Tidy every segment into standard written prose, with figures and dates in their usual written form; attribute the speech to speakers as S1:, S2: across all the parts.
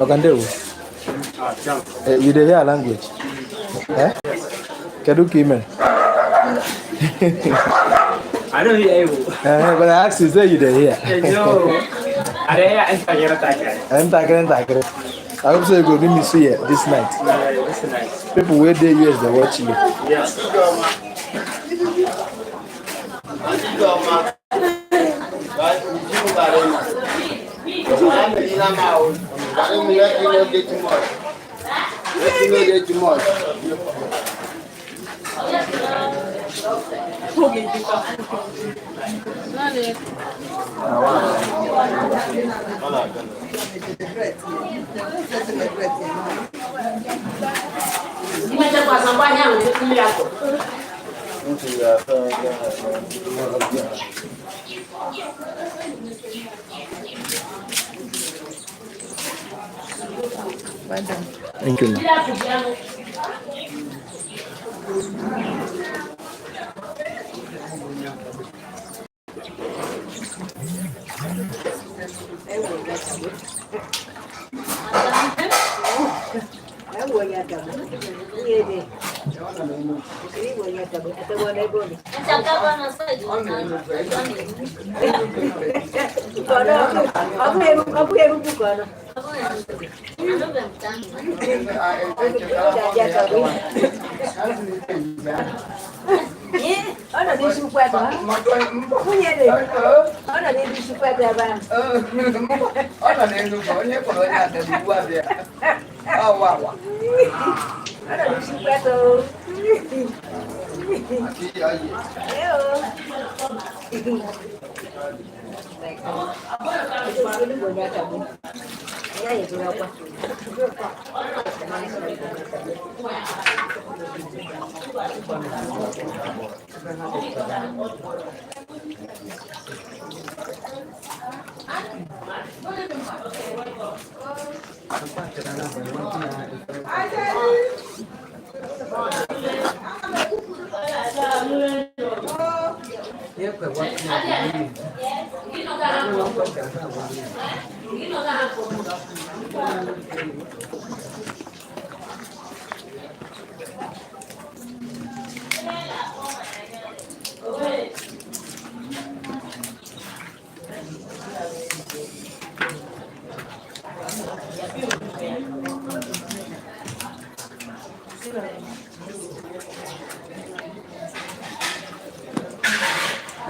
S1: Oga ndewo. You dey hear language? Eh? Kedu ka ị mere?
S2: I don't hear you.
S1: Eh, but I ask you, say you dey hear.
S2: No. I don't hear ntakịrị ntakịrị.
S1: Ntakịrị ntakịrị. I hope so you go give me see here this night.
S2: Yeah, this is nice.
S1: People wey dey US dey watch you.
S2: Yes.
S1: Thank you.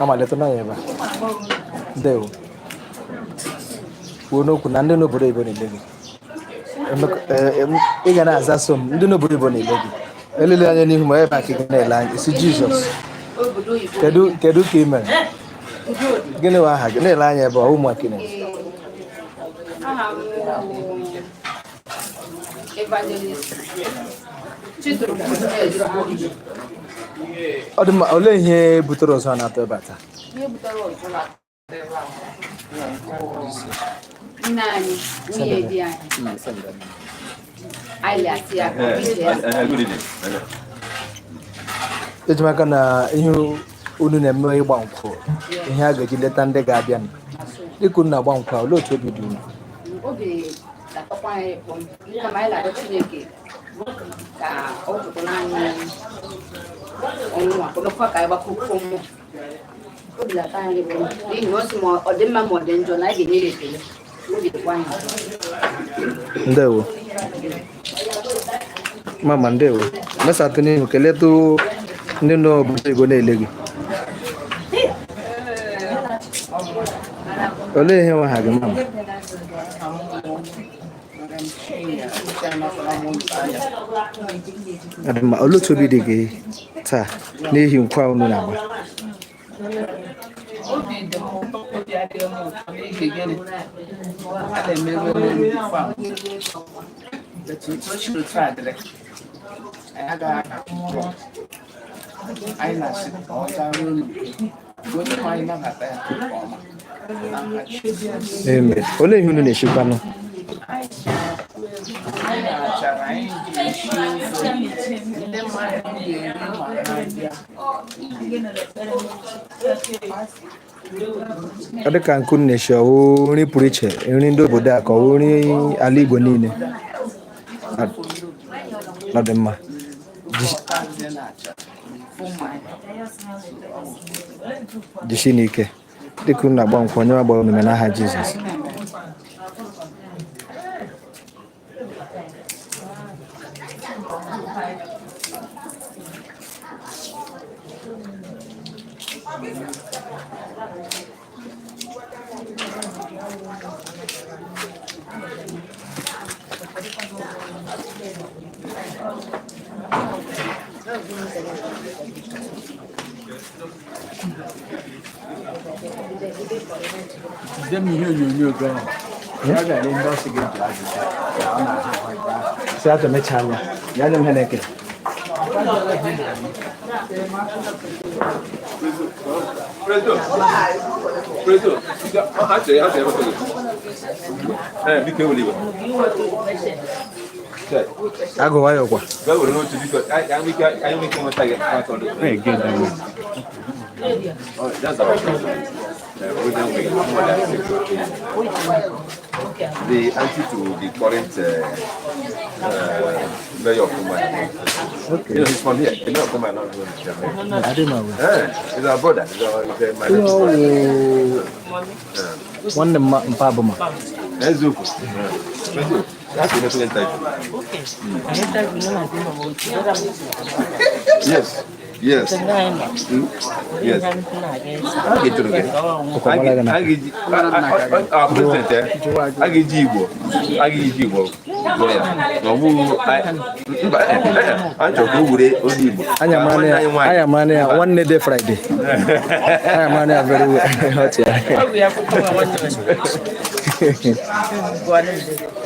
S1: Amalite na ya ebe a. Ndewo. Kwuo n'okwu na ndị n'obodo oyibo na-ele gị. Ị ga na-aza so m ndị n'obodo oyibo na-ele gị. Elele anya n'ihu ma ebe a ka ị ga na-ele anya isi Jizọs. Kedu ka ị mere? Gịnị bụ aha gị? Na-ele anya ebe a ụmụaka na.
S3: Aha m bụ Evangelist Chidubem.
S1: Ọ dị mma, olee ihe butere ọzọ a na-atọ ebe a taa?
S3: Ihe butere ọzọ na-atọ ebe a bụ Nne anyị, nwunye di anyị, anyị asị ya ka ije ya.
S4: Good evening.
S1: Eji m aka na ihe unu na-eme ịgba nkwụ, ihe a ga-eji leta ndị ga-abịa, dịka unu na-agba nkwụ a, olee otu obi dị unu?
S3: Obi na-atọkwa anyị ụtọ, kama anyị na-arịọ Chineke ka ọ tụkwara anyị ọnwụnwa, ka anyị gbakọkwuo mmụọ. Obi na-atọ anyị ụtọ n'ihi na ọ sị ma ọ dị mma ma ọ dị njọ na anyị ga-enye ya ekele. Obi dịkwa anyị ụtọ.
S1: Ndewo, mama, ndewo. Mesatụ n'ihu, keletụ ndị nọ obodo Igbo na-ele gị. Olee ihe nwe ha gị, mama? Ọ dị mma. Olee otu obi dị gị taa n'ihi nkwa unu na-agba?
S5: Obi dị m ụtọ, obi adịghị m ụtọ. N'ihi gịnị? A na-emerụ eme before, but otu o siri otu a dịrị, anyị agaghị aka akwụkwọ. Anyị na-asị ka ọ garuo n'udo, ka onye nwe anyị nabata ya nke ọma n'aha Jizọs.
S1: Amen. Olee ihe unu na-eshikwanụ?
S5: Anyị achara anyị ji esi ofe ndị mmadụ ga-eri ma ha bịa.
S1: Ọ dị ka nke unu na-eshi, ọwụ nri pụrụ iche, nri ndị obodo a, ka ọwụ nri ala Igbo niile? Ọ dị mma.
S5: Ọkazi na achara fụ mmanya.
S1: Jisie n'ike dịka unu na-agba nkwụ, onye agba unu n'aha Jizọs.
S2: Jide m ihe onyonyo gị ahụ. Ya ga-ele ndị ọsị gị jụ ajụjụ ka ọ na-ajụ ha ebe ahụ.
S1: Si atọ mechaa anya ya nye m ihe na-eke.
S4: President. President. Ha chere, ha chere ebe gị. Ee, biko ewela iwe. Chee,
S1: Agụwa ya ọkwa.
S4: gaa were n'otu, biko, anyị nwee ike nweta gị atọ ndị. Oh, that's our president. President wing, more than six. The auntie to the current mayor of Umuahia.
S1: Okay.
S4: You know, he's from here. The mayor of Umuahia, not from here.
S1: Adị m aware.
S4: He's our brother. He's my
S1: Ihe ọ wụ nwanne m mpa abụma.
S4: Eziokwu. President, that's the next interview. Yes. Yes. A ga-ejuru gị. A ga-eji a president, a ga-eji Igbo. A ga-eji Igbo gụọ ya. Na ọ bụghị mba, anyị chọrọ ka o were olu Igbo.
S1: Anya mara
S4: Nwanne
S1: ya.
S4: anyị nwaanyị.
S1: Anya mara ya, nwanne de Friday. Anya mara ya very well. Ọchị ya.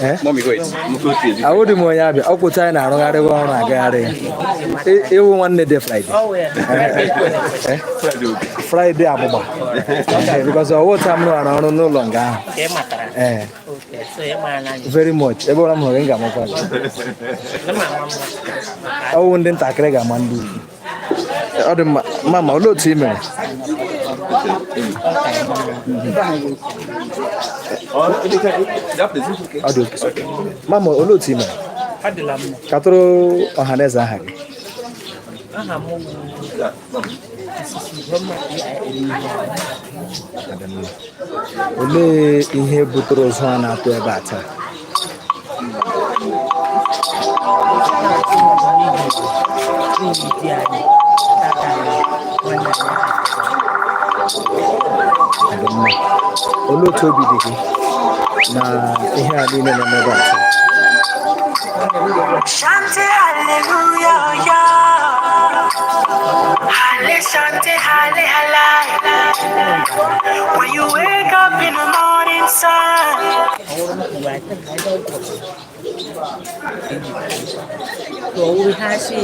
S1: Eh?
S4: Mommy, wait. Nwoke otu ebi.
S1: Ahụdị m onye abịa ọkwụta anyị na-arụgharị ọrụ agagharị ya. Ịwụ nwanne de Friday. Eh?
S4: Friday obi.
S1: Friday agbụgba. Because ọwụ taa m rụrụ ọrụ n'ụlọ nga ahụ. Eh, very much. Ebe ọbụla m hụrụ gị, m ga-amakwa gị. Ọwụ ndị ntakịrị ga-ama ndị ukwu. Ọ dị mma. Mama, olee otu ị mere?
S4: Oh, that place is okay.
S1: Ọ dị oke. Mama, olee otu ị mere?
S5: Adịla mma.
S1: Katụrụ ọha na eze aha gị.
S5: Aha m wụ Mrs. Ugomma E.I.
S1: Ọ dị mma. Olee ihe butere ụzụ a na-atụ ebe a taa?
S5: N'ihi di anyị, tata anyị, nwanne anyị.
S1: Ọ dị mma. Olee otu obi dị gị na ihe a niile na-eme ebe a taa?
S6: Chante hallelujah, yeah. Halle, chante, halle, halle. When you wake up in the morning sun.
S5: Ọ bụrụ na uwe anyị ka anyị ọgwụ ka ọ wụrụ ha sị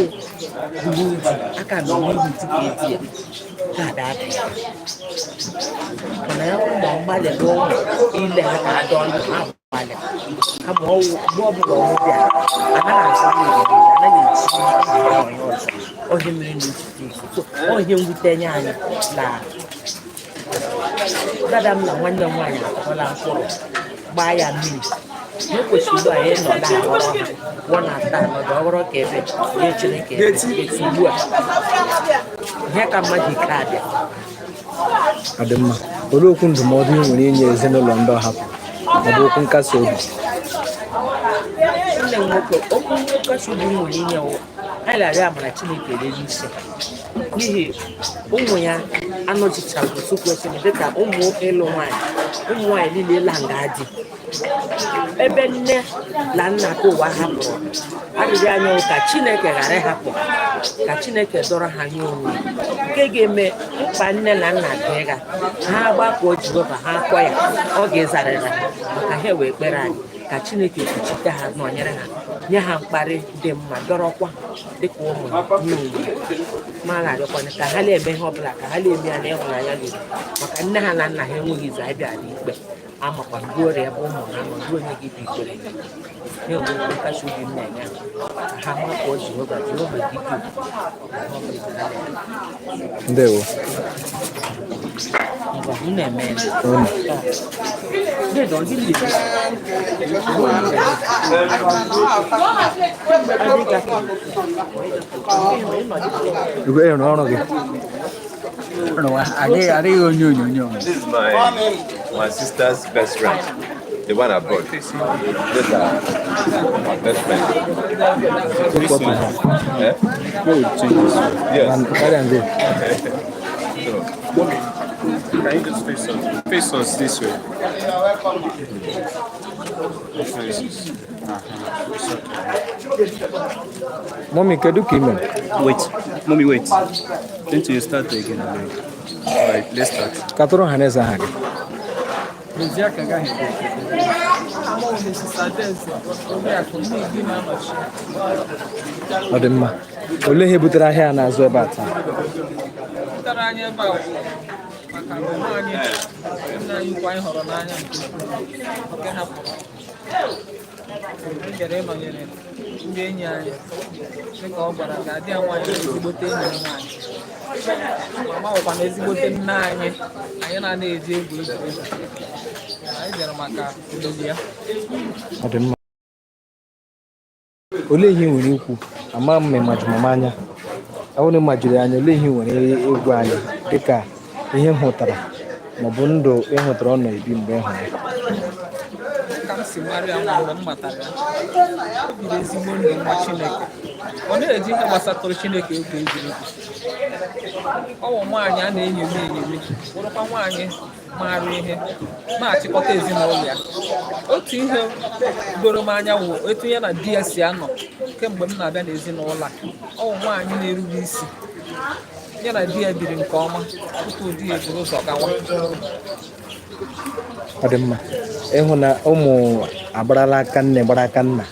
S5: buru uju aka na onwe ibu tupu edi ya. Ada adịghị mana ya bụrụ na mgbalị n'ụlọ ile ha ka adọ ndụ ha gbalị kama ọnwụ mgbe ọbụla ọnwụ bịara anaghị azụ mmiri anaghị esi onye ọzọ ohe mere na ejide so ohe mwute nye anyị na dada m na nwanne m nwaanyị akọla mkpụrụ gbaa ya mmiri na o kwesịrị ugbu a ịnọ na-aghọrọ ha one after another ọ bụrụ ka ebe ya echere ka ebe etu ugbu a ihe ka mmadụ ike abịa.
S1: Ọ dị mma. Olee okwu ndụmọdụ ị nwere inye ezinụlọ ndị ọ hapụrụ maọbụ okwu nkasi obi?
S5: Nne m nwoke, okwu nkasi obi m nwere inye wụ anyị na-arịọ amara Chineke rere isi n'ihi ụmụ ya anọchichaghị otu kwesịrị dịka ụmụ ịlụ nwaanyị ụmụ nwaanyị niile la nga di ebe nne na nna ka ụwa hapụrụ. Arịrịọ anyị wụ ka Chineke ghara ịhapụ ha, ka Chineke dọrọ ha nye onwe ya nke ga-eme mkpa nne na nna ga ha gbakọọ Jehova ha akọ ya ọ ga-ezarịrị ha maka ha wee kpere anyị ka Chineke kpuchite ha, nọnyere ha, nye ha mkparị dị mma, dọrọkwa dịka ụmụ nye onwe ma na-arịọkwana ka ha na-eme ihe ọbụla ka ha na-eme ya n'ịhụnanya gị maka nne ha na nna ha enweghị izu anyị bịara ikpe amakwa ruo ọrịa ebe ụmụ ha nọ ruo onye gị bụ ikpere ha enwe nkasi obi m na-enye ha ka ha makụọ Jehova. Jehova dị ike ha ọbụla ha na-eme.
S1: Ndewo.
S5: Ngwa, unu emeela.
S1: Unu.
S5: Dede, ọ gịnị dị?
S1: Igwe ịrụ ọrụ gị.
S2: Adịghị onye onyonyo.
S4: This is my sister's best friend, the one abroad. These are my best friend.
S1: This one.
S4: Eh? Yes.
S1: And carry am go.
S4: So,
S7: Can you just face us? Face us this way. Face us.
S1: Mummy, kedu ka ị mere?
S7: Wait, mommy, wait. Then you start again. Abeg. All right, let's start.
S1: Katụrụ ọha na eze aha gị.
S2: Eziaka agaghị ede.
S8: Mrs. Adaeze Oriakụ Nnedi na-anọchi.
S1: Ọ dị mma. Olee ihe butere ahịa a na-azụ ebe a taa?
S8: Butere anyị ebe a bụ maka mama anyị, nna anyị ukwu anyị hụrụ n'anya nke ukwuu, nke hapụrụ. Anyị bịara ịnọnyere ndị enyi anyị dịka ọ gwara ka adị ya nwaanyị bụ ezigbote enyi ya nwaanyị. Mama bụkwa na ezigbote nne anyị, anyị na-ana eji egwu egwuregwu. Anyị bịara maka olili ya.
S1: Ọ dị mma. Olee ihe ị nwere ikwu? Ama m ma ị majuru mama anya. Ọ bụrụ na ị majuru ya anya, olee ihe ị nwere ịgwa anyị dịka ihe m hụtara maọbụ ndụ ị hụtara ọ na-ebi mgbe ị hụrụ ya?
S8: Ka m si mara ya nwa mgbe m matara ya, o biri ezigbo ndụ nwa Chineke. Ọ na-eji ihe gbasatụrụ Chineke egwu egwuregwu. Ọ bụ nwaanyị a na-enyomi enyomi, bụrụkwa nwaanyị maara ihe na-achịkọta ezinụlọ ya. Otu ihe doro m anya wụ etu ya na di ya si anọ kemgbe m na-abịa n'ezinụlọ a. Ọ bụ nwaanyị na-erube isi. Ya na di ya biri nke ọma tupu di ya eburu ụzọ gawa.
S1: Ọ dị mma. Ịhụ na ụmụ agbarala aka nne gbara aka nna,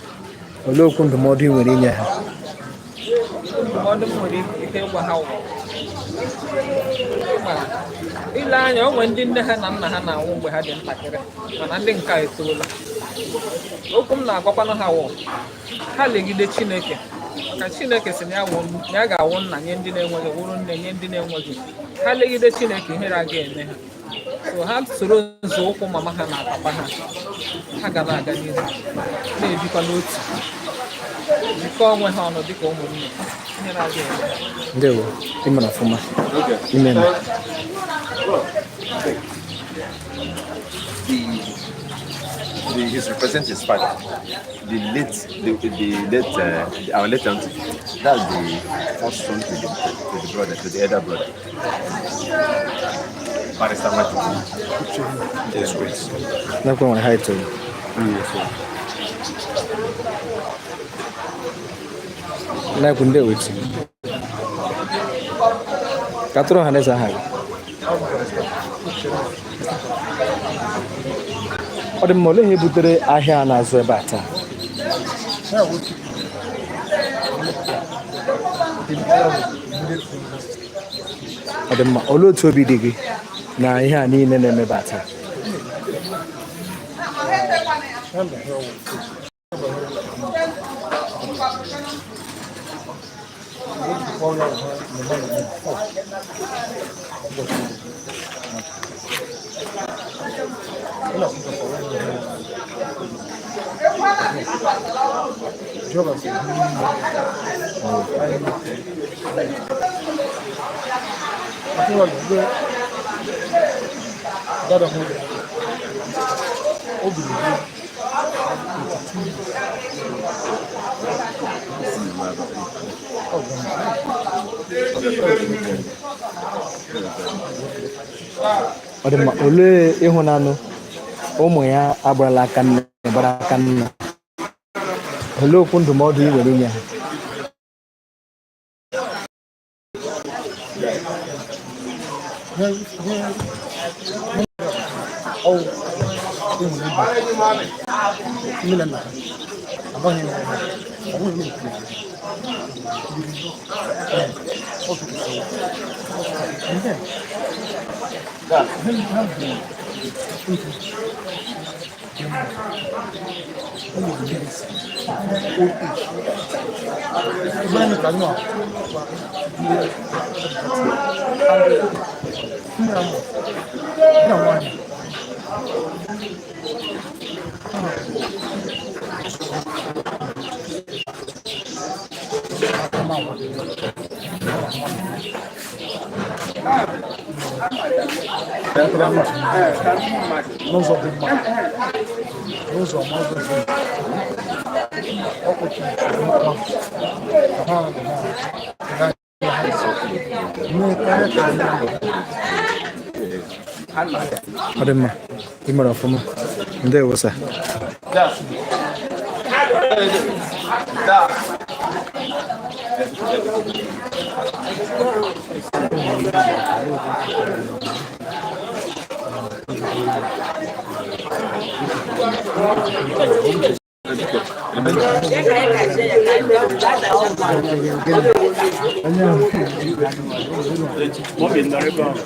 S1: olee okwu ndụmọdụ ị nwere inye ha?
S8: Ndụmọdụ m nwere ike ịgwa ha wụ ma ile anya o nwere ndị nne ha na nna ha na-anwụ mgbe ha dị ntakịrị, mana ndị nke a etoola. Okwu m na-agwakwanụ ha wụ ha legide Chineke, maka Chineke sị na ya na ya ga-awụ nna nye ndị na-enweghị, wụrụ nne nye ndị na-enweghị. Ha legide Chineke, ihere agaghị eme ha. So ha soro nzọụkwụ mama ha na papa ha, ha ga na-aga n'ihu na-ebikwa n'otu, jikọọ onwe ha ọnụ dịka ụmụnne, ihere agaghị eme ha.
S1: Ndewo, ị mere ọfụma.
S4: Okay.
S1: Imeme.
S4: The he's representing his father, the late, the late, our late auntie. That's the first son to the brother, to the elder brother. Barrister Nwachukwu.
S7: Yes, wait.
S1: Nakwa nwere height o.
S7: Yes.
S1: Nakwu, ndewo etu. Katụrụ ọha na eze aha gị. Ọ dị mma. Olee ihe butere ahịa a na-azụ ebe a taa?
S2: Ya wụ the immediate.
S1: Ọ dị mma. Olee otu obi dị gị na ihe a niile na-emeba taa? Ọ dị mma. Olee ịhụnanụ ụmụ ya agbarala aka nne, gbara aka nna? Olee okwu ndụmọdụ ị nwere inye ha?
S9: N'ụzọ dị mma, n'ụzọ ọma, ụzọ dị mma, ọ kpọchiri mkpa ka ha na mee karịa ka anyị.
S1: Ọ dị mma, ị mere ọfụma. Ndewo sa.
S7: Mommy, nọrọ ebe ahụ.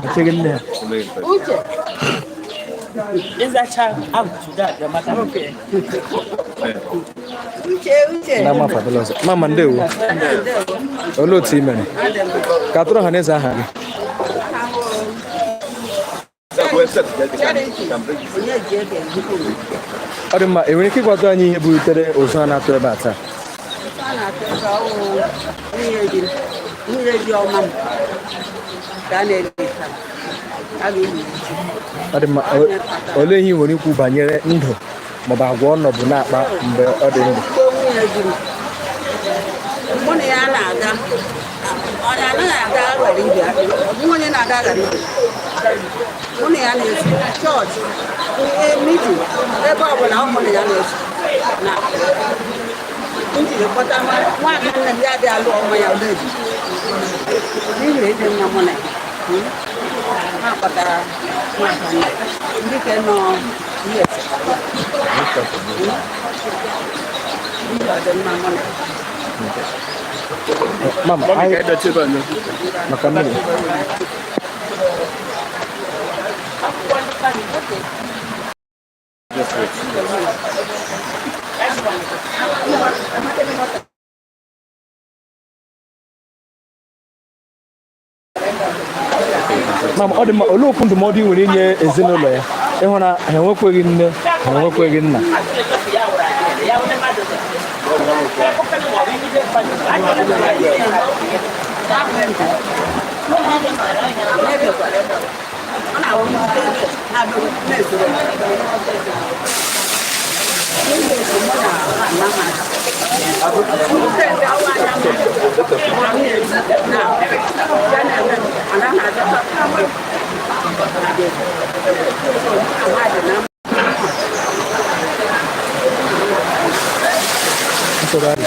S1: Achịghị nne ya.
S5: Ịzacha agụtụda abịa maka
S3: Uche, Uche.
S1: Na ama fadala ọzọ. Mama, ndewo. Olee otu ị mere? Ka atụrụ ha n'eze aha gị. Ọ dị mma, enwere ike ịgwado anyị ihe butere ụzụ a na-atụ ebe a taa?
S3: A na-atụ ebe ọwụ nwunye di ọma m ka a na-eri taa. A ga-eli echi.
S1: Ọ dị mma, olee ihe ị nwere ikwu banyere ndụ maọbụ agwa ọ nọbụ na-akpa mgbe ọ dị ndụ?
S3: Ezigbo nwunye di m. Mụ na ya na-aga, ọ na-anaghị aga aghara ibe, ọ bụghị onye na-aga aghara ibe. Mụ na ya na-esi chọọchị, ihe meeting, ebe ọ bụla ọ mụ na ya na-esi na m jiri kpọta nwaada nne m ya bịa lụọ ọma ya oleji n'ihi ịdị mma mụ na ya. Ha kpọtara nwaada nne ndị ke nọ US. N'ihi ọdịmma mụ na ya.
S1: Mama,
S7: Mommy,
S1: anyị
S7: ka ịdọchi ebe a nọ.
S1: maka mmiri.
S7: Just wait.
S1: Mama, ọ dị mma, olee okwu ndụmọdụ ị nwere inye ezinụlọ ya? Ịhụ na ha enwekweghị nne, ha enwekweghị nna. Nsogbu adị.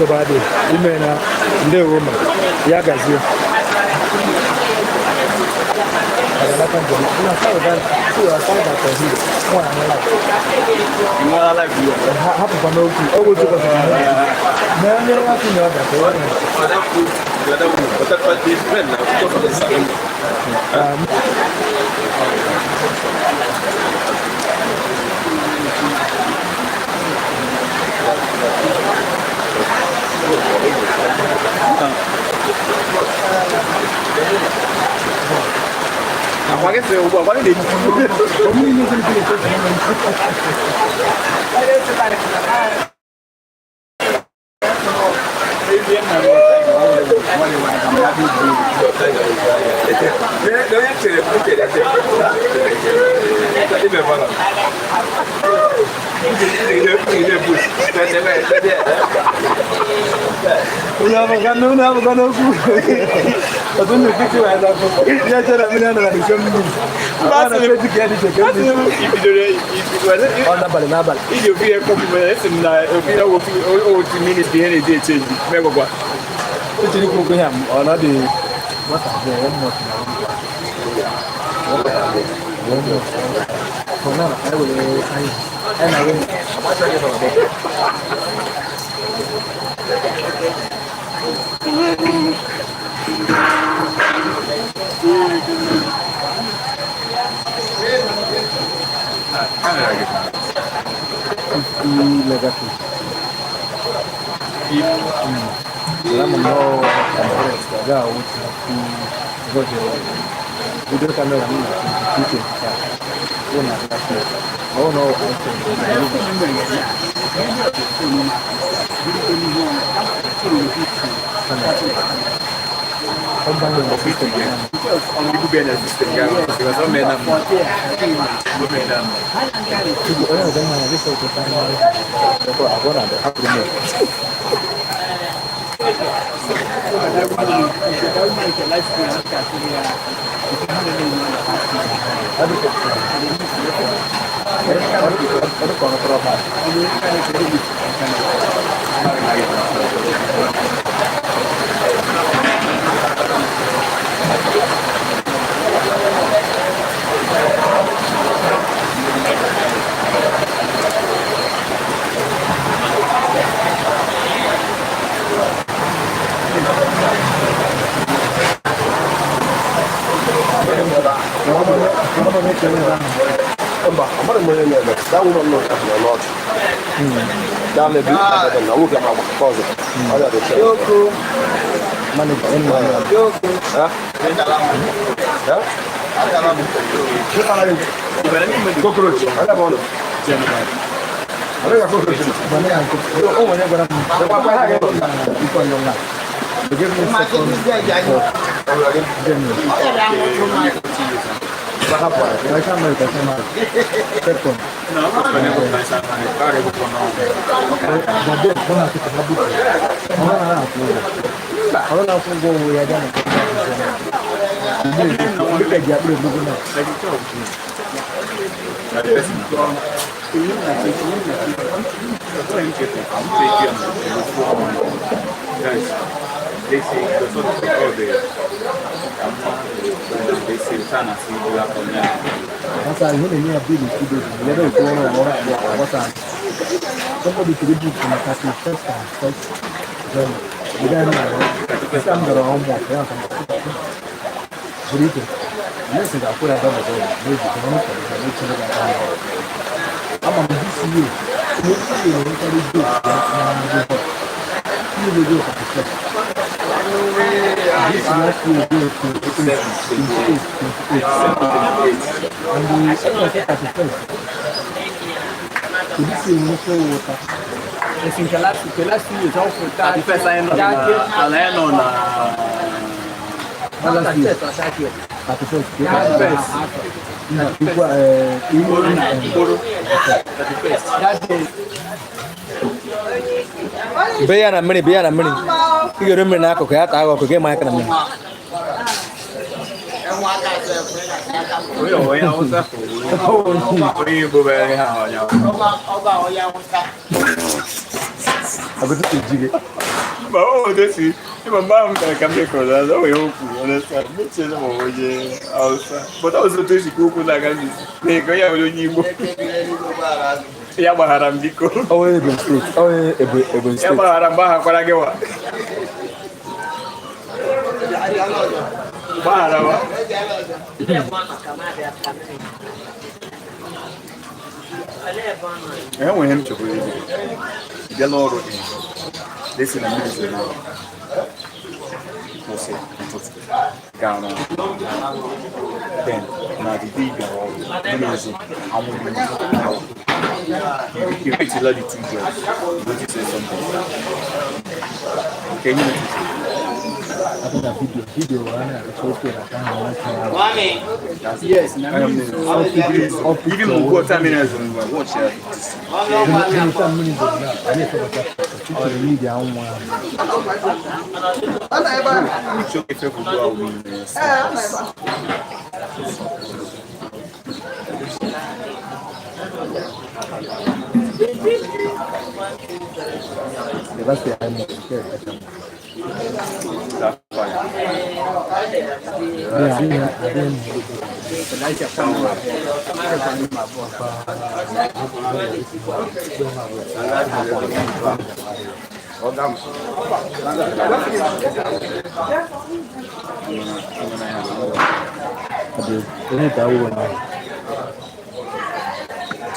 S9: Nsogbu adịghị. Ime na ndewo ma ya gazie. Aga njem. Na see your side that here. Nwa ahụ life. Hapụkwa n'okwu. Ọ bụ otu ụbọchị na mee onye nwa na ọ ga-akọ ya. Unu abụga n'okwu. Ọtụ nnukwu isi wee zapụ. Ya chere mmiri anọ na dịke mmiri. Ọ na peji ka ya dị cheke mmiri. Ọ n'abalị n'abalị.
S2: Iji ofu ihe kọpụ mere esi m na ofu ihe otu minit ihe na-eji echenji megwagwa.
S9: Echere ikwu okwu ya ọ na dị nwata abụọ, one month na one month. For now, I will I will 50 megapixels. Ama no compress ga wuce ku goje video camera m na 2225 ọ na oh no iPhone.
S4: Mba, amaghị m onye na-eme. That woman nọ na n'ọchị. That may be na nwoke ma agbakọ ọzọ. Ọ ya dị
S9: Yoko. Manager, Yoko.
S4: Ha? Ha? Cockroach. Ala bụ ọnụ. Ala ya cockroach.
S9: O nwere gwara m. They gave me second January. I can't marry, I can't marry. Second. But then, when I took a habit, I don't know if I go away, I don't know.
S4: They say the sort of they say
S9: Sasa ihe na-enye ya bill 2 days. Whether it's one or what time. Somebody could book from 31st and 1st January. You don't know. Some gara homework ya ka zuru ike. Yes, ga-akwụ ya double double. Maybe the one for the next year ga Ama m this year, this year na-enwekarị date ya na ndị hot. Ndị go 31st. This last year go 28, 28, 28. And the second 31st. So this year no flow water.
S5: Assim, que last year, já foi
S7: 31st anyị nọ na
S9: Last year. 31st. 31st.
S1: Bee ya na mmiri, bee ya na mmiri. Ị ga-eru mmiri n'akụkụ ya taa gị ọkụ gị ma aka na mmiri.
S2: Onye Hausa, onye Igbo bụ ihe ahụ onye Hausa.
S1: Agụtụ ji gị.
S2: Ma ọ dosi ịma mgbe ahụ m gara ka m mekọrọ azụ, o nwere okwu, understand? Mechie na ma ọ bụ onye Hausa. But ọ otu esi kwuo okwu na-aga n'isi. Na ka onye nwere onye Igbo. Ya gbaghara m, biko.
S1: Ọ onye Ebonyi Steeti, ọ onye Ebonyi
S2: Ya
S1: Steeti.
S2: gbaghara m, gbaghakwara gị wa. Gbaghara wa. Enweghị ihe m chọkwara ịjụ. Ị bịala ọrụ gị. Lesi na mmiri zoro n'ụlọ. Kwụsị ụtụtụ gaa n'ọrụ. Then na the day ị bịara ọrụ, mmiri ezo, anwụ dị awa. You wait till the two jobs. You notice something. Can you notice it?
S9: Abụ na video a na-arụcha ofe na ka ahụ nwoke ahụ.
S2: Yes, na mmiri zoro. Even mgbe ọta mmiri zoro, mgbe watch ya.
S9: Gịnị mmiri zoro na anyị efebata chụchụrụ n'idi anwụ ahụ.
S2: Uche efe bụ ahụ niile.
S9: The last day anyị mụrụ nke kacha mma.
S4: That fire.
S9: Adịghị adịghị m. Adị onye ka awụwa na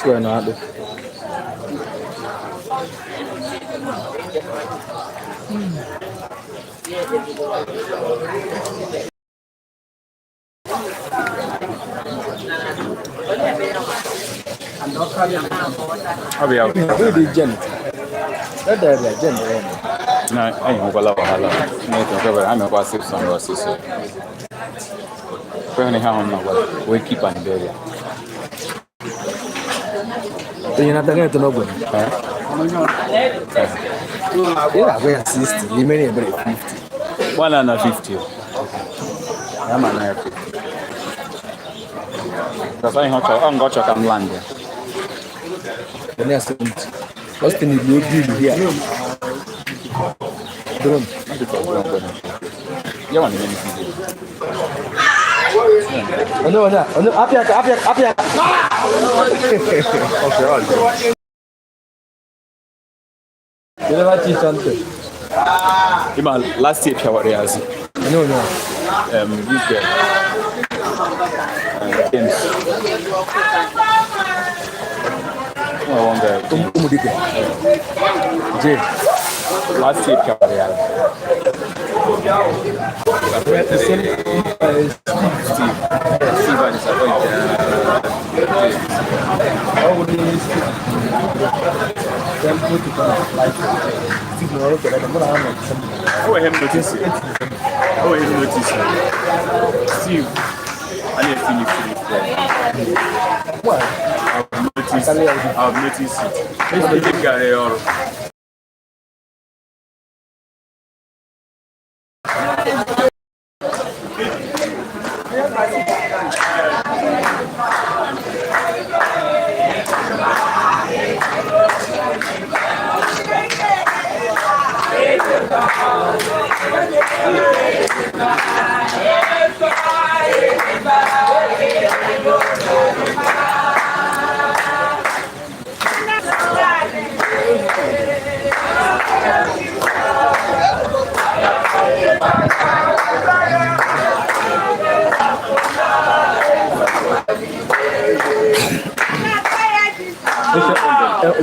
S1: Tụọ na akpị.
S4: Ọ bụ ya.
S1: Ebe dị jen. Ede ebe jen ebe.
S4: Na anyị nwekwala wahala. Chineke nkwebere, ha mekwa sịsọ na ọsịsọ. Kweghị na ihe ahụ m na-agwa, wee keep and bury ya.
S1: Onye nata gị eto n'ogbe. Ị na-agwa ya 60, n'ime na ebere 50.
S4: Gbana na 50. Ya ma na ya 50. Because ihe ọ chọrọ, ọ nga ọ chọrọ ka m land ya.
S1: Onye ya 70. Austin igbo obi ilu here. Drone.
S4: Not because drone kwere. Ya nwa na-eme video.
S1: Onye onye a, onye apịa aka, apịa aka, apịa aka.
S4: Okay, ọ dị.
S1: Kedu ebe achị ịchọ ntị?
S4: Ịma last year pịawara ya azụ.
S1: Onye onye a.
S4: This guy. James. Oh, one guy.
S1: Ụmụ dike. Jay.
S4: Last year pịawara ya azụ.
S1: The same
S4: Steve. Steve and disappointed. James.
S1: Ọ bụ n'ime Steve. Then put it on light. Steve na ọrụ kere mụ na ha nọ December.
S4: Oh, him notice it. Oh, him notice it. Steve, I need to finish it.
S1: Why?
S4: I've noticed. I've noticed it. Steve gara ya ọrụ.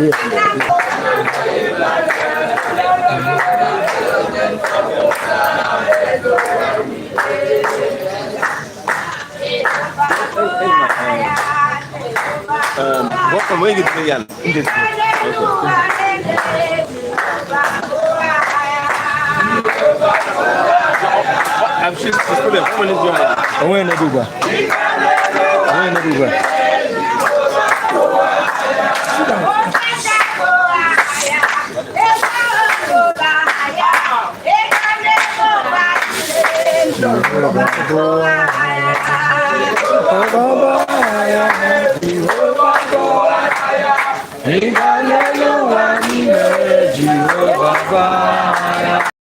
S1: Yeah.
S4: What when you get ya? Okay. I'm sure it's still a funny job.
S1: Onwe na ugbu a. Onwe na ugbu a.
S6: Jehova gbaa ya.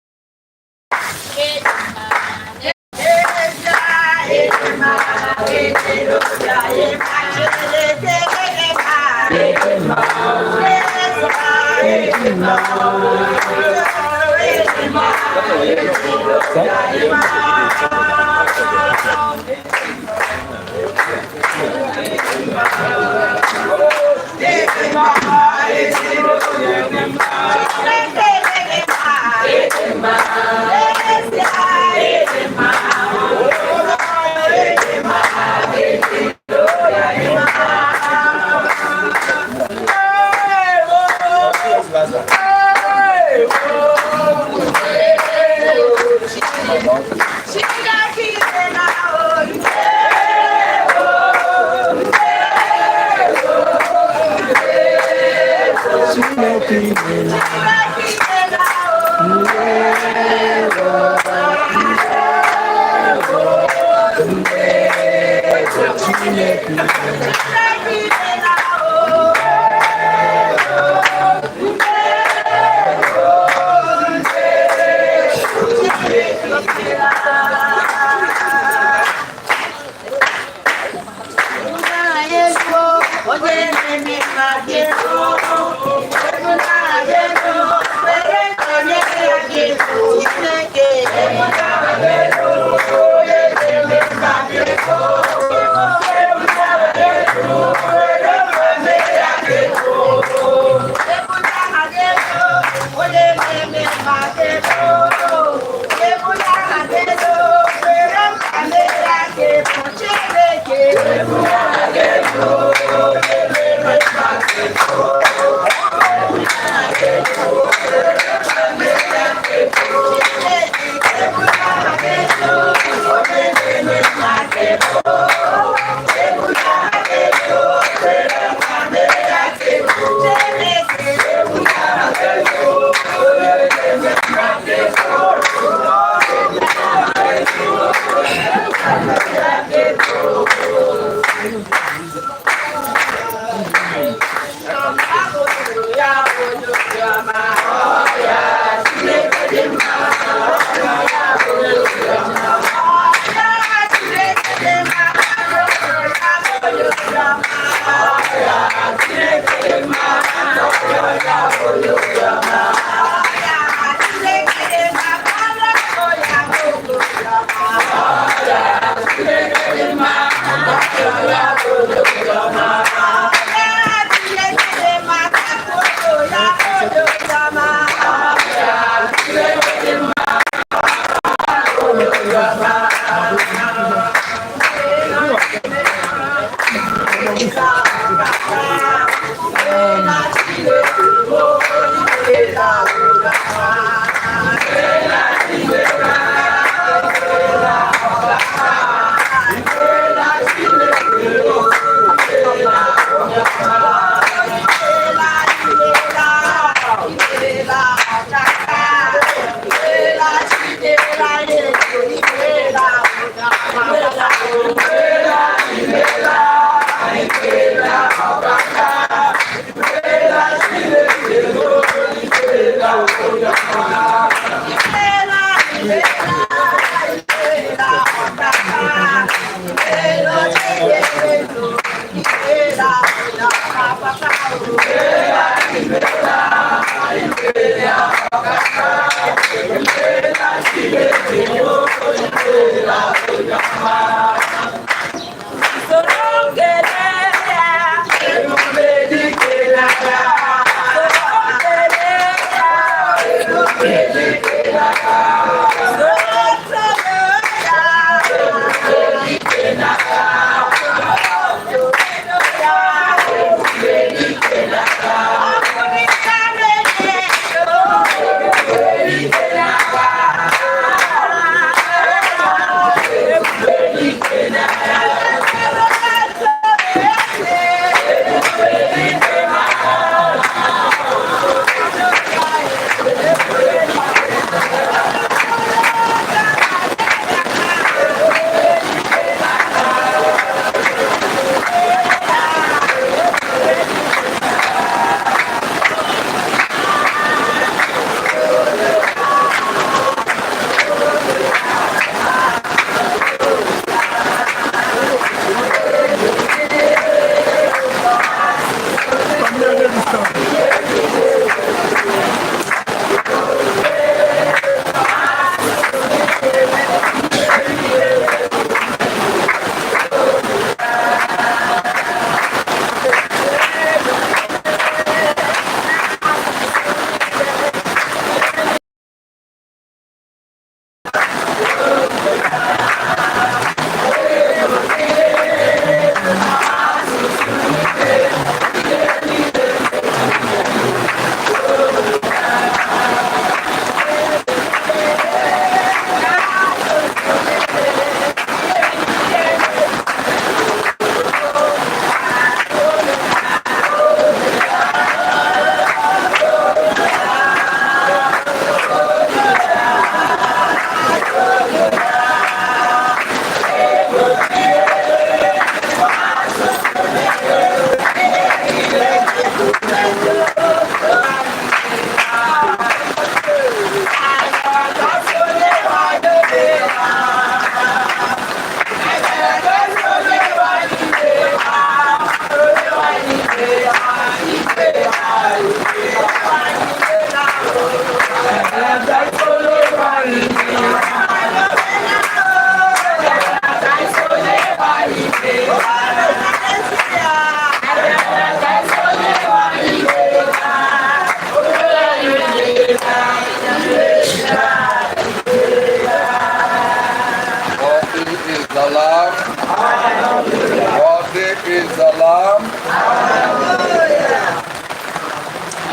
S5: Yeah.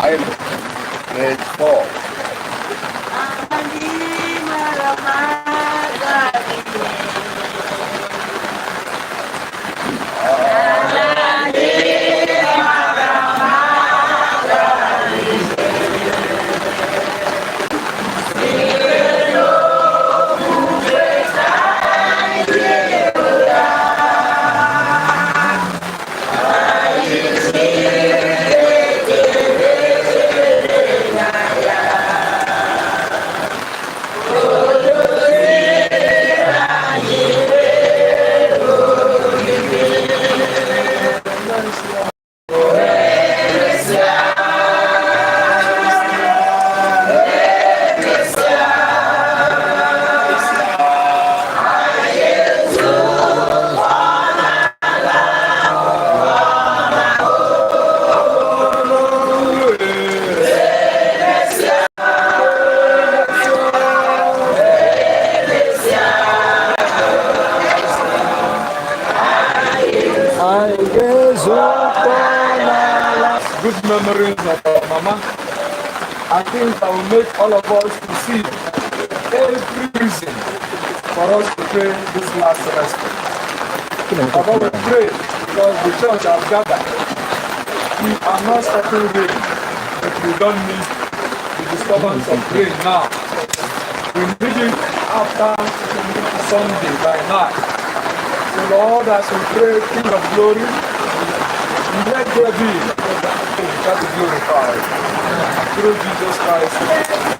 S4: Anyị nọ grade 4.
S1: Anyị ga-ezukọ n'ala.
S6: Good memories of our mama. I think that will make all of us to see every reason for us to pay this last respect. Baba, we pray because the church has gathered. We are not stopping rain, but we don't need the disturbance of rain now. We need it after Sunday by night. So Lord, as we pray, King of Glory, let there be that be glorified through Jesus Christ.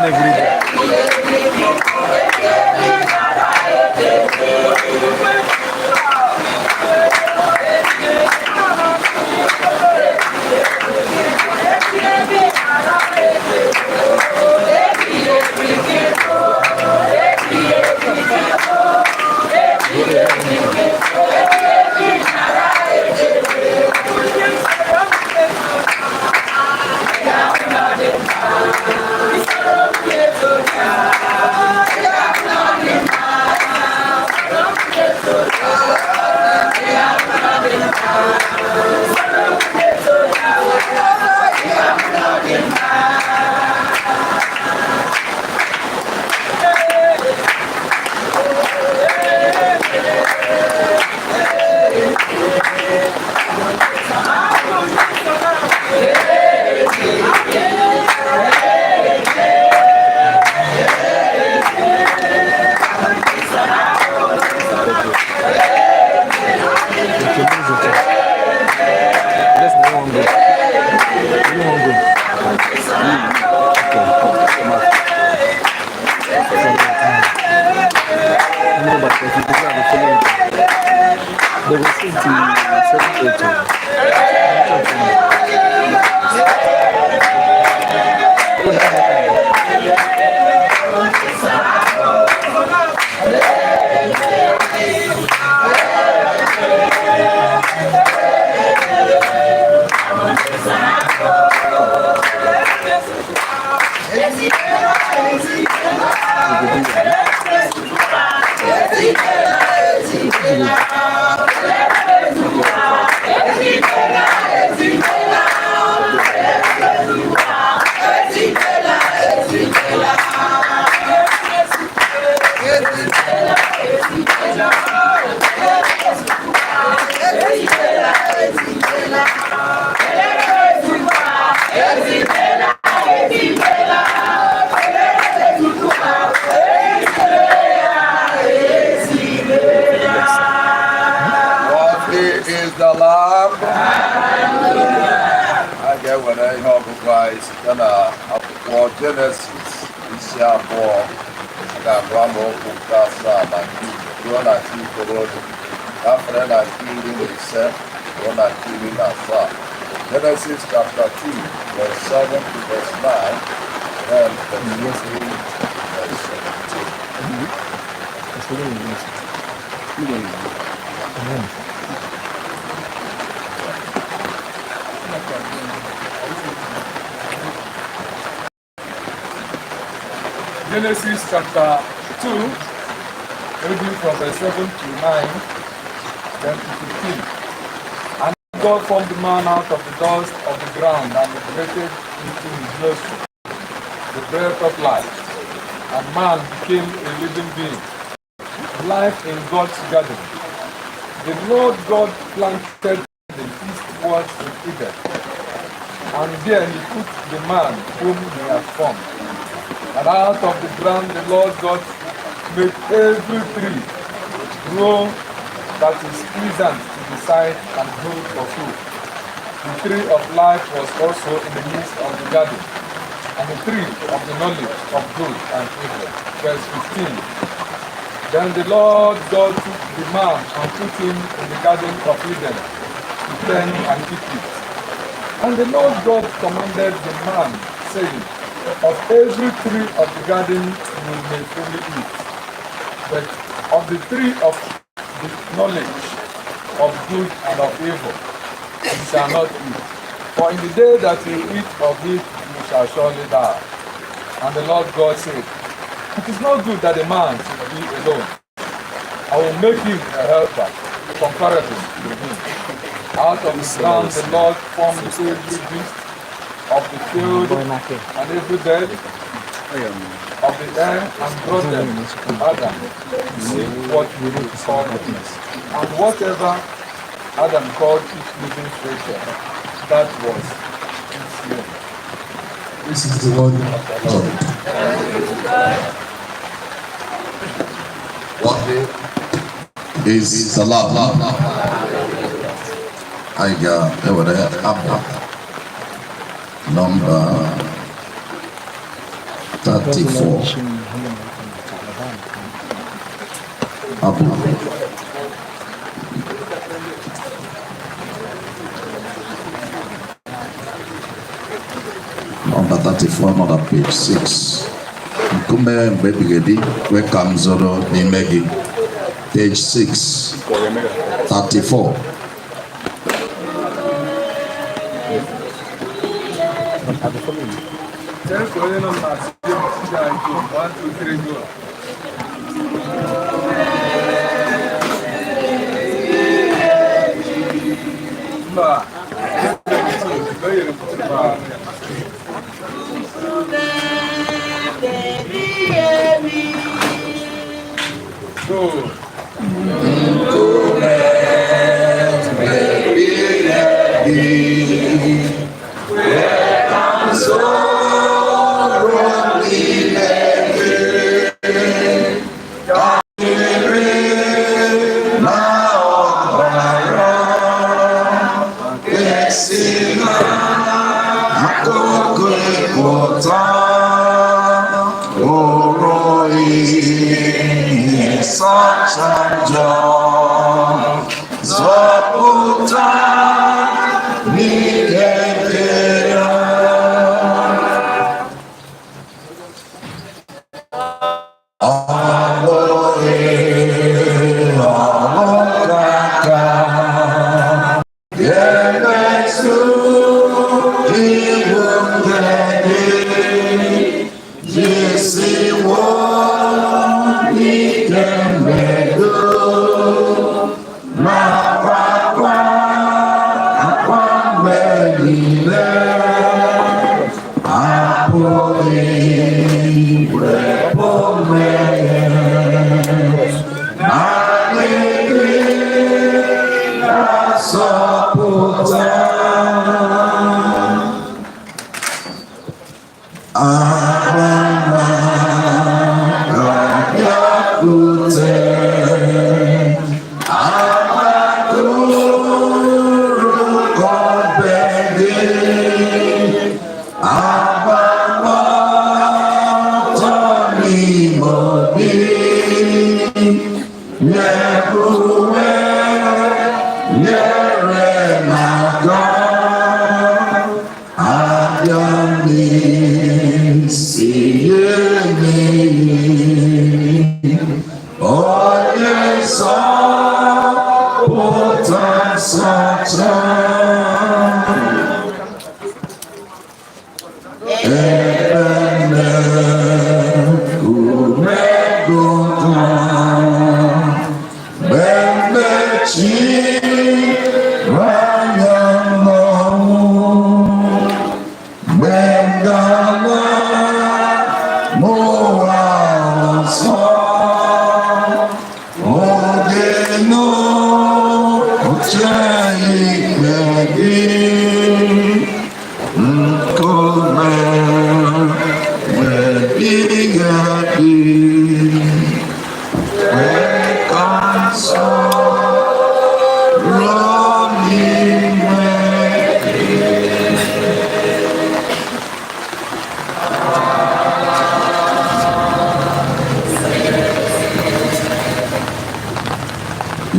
S1: plan every day. Let's now one go. You want go? No, but if you go, I will follow you. They will say till 7:30.
S10: Worthy is the Lamb. A ga-ewere ihe ọgụgụ anyị site na akwụkwọ Jenesis isi 2, a ga-agụ amaokwu nke 7 na nke ruo na nke 9, gafere na nke 15 ruo na nke 17. Genesis chapter 2, verse 7 to verse 9, then verse 15, verse 17.
S9: It's following you. Amen.
S6: Genesis chapter 2, reading from verse 7 to 9, then to 15. And God formed man out of the dust of the ground and breathed into his nostril the breath of life. And man became a living being. Life in God's garden. The Lord God planted the eastward in Eden, and there he put the man whom he had formed. And out of the ground the Lord God made every tree grow that is pleasant to the sight and good for food. The tree of life was also in the midst of the garden, and the tree of the knowledge of good and evil. Verse 15. Then the Lord God took the man and put him in the garden of Eden to tend and keep it. And the Lord God commanded the man, saying, "Of every tree of the garden you may freely eat, but of the tree of the knowledge of good and of evil you shall not eat. For in the day that you eat of it, you shall surely die." And the Lord God said, "It is not good that a man should be alone. I will make him a helper, comparable to him." Out of the ground the Lord formed every beast of the field and every bird of the air and brought them to Adam to see what he would call them. And whatever Adam called each living creature, that was its name.
S11: This is the word of the Lord.
S10: Worthy
S11: is the Lamb. Anyị ga-ewere abụ nọmba 34. 34. Abụ number 34 nọ na page 6. Nkume mgbe ebighị ebi, kwe ka m zoro n'ime gị. Page 6, 34.
S6: Chere ka onye nọ n'azụ gị ga-go. One, two, three, go. Mba. O nyere m mba. Go.
S11: Zọpụta n'ike nke ya.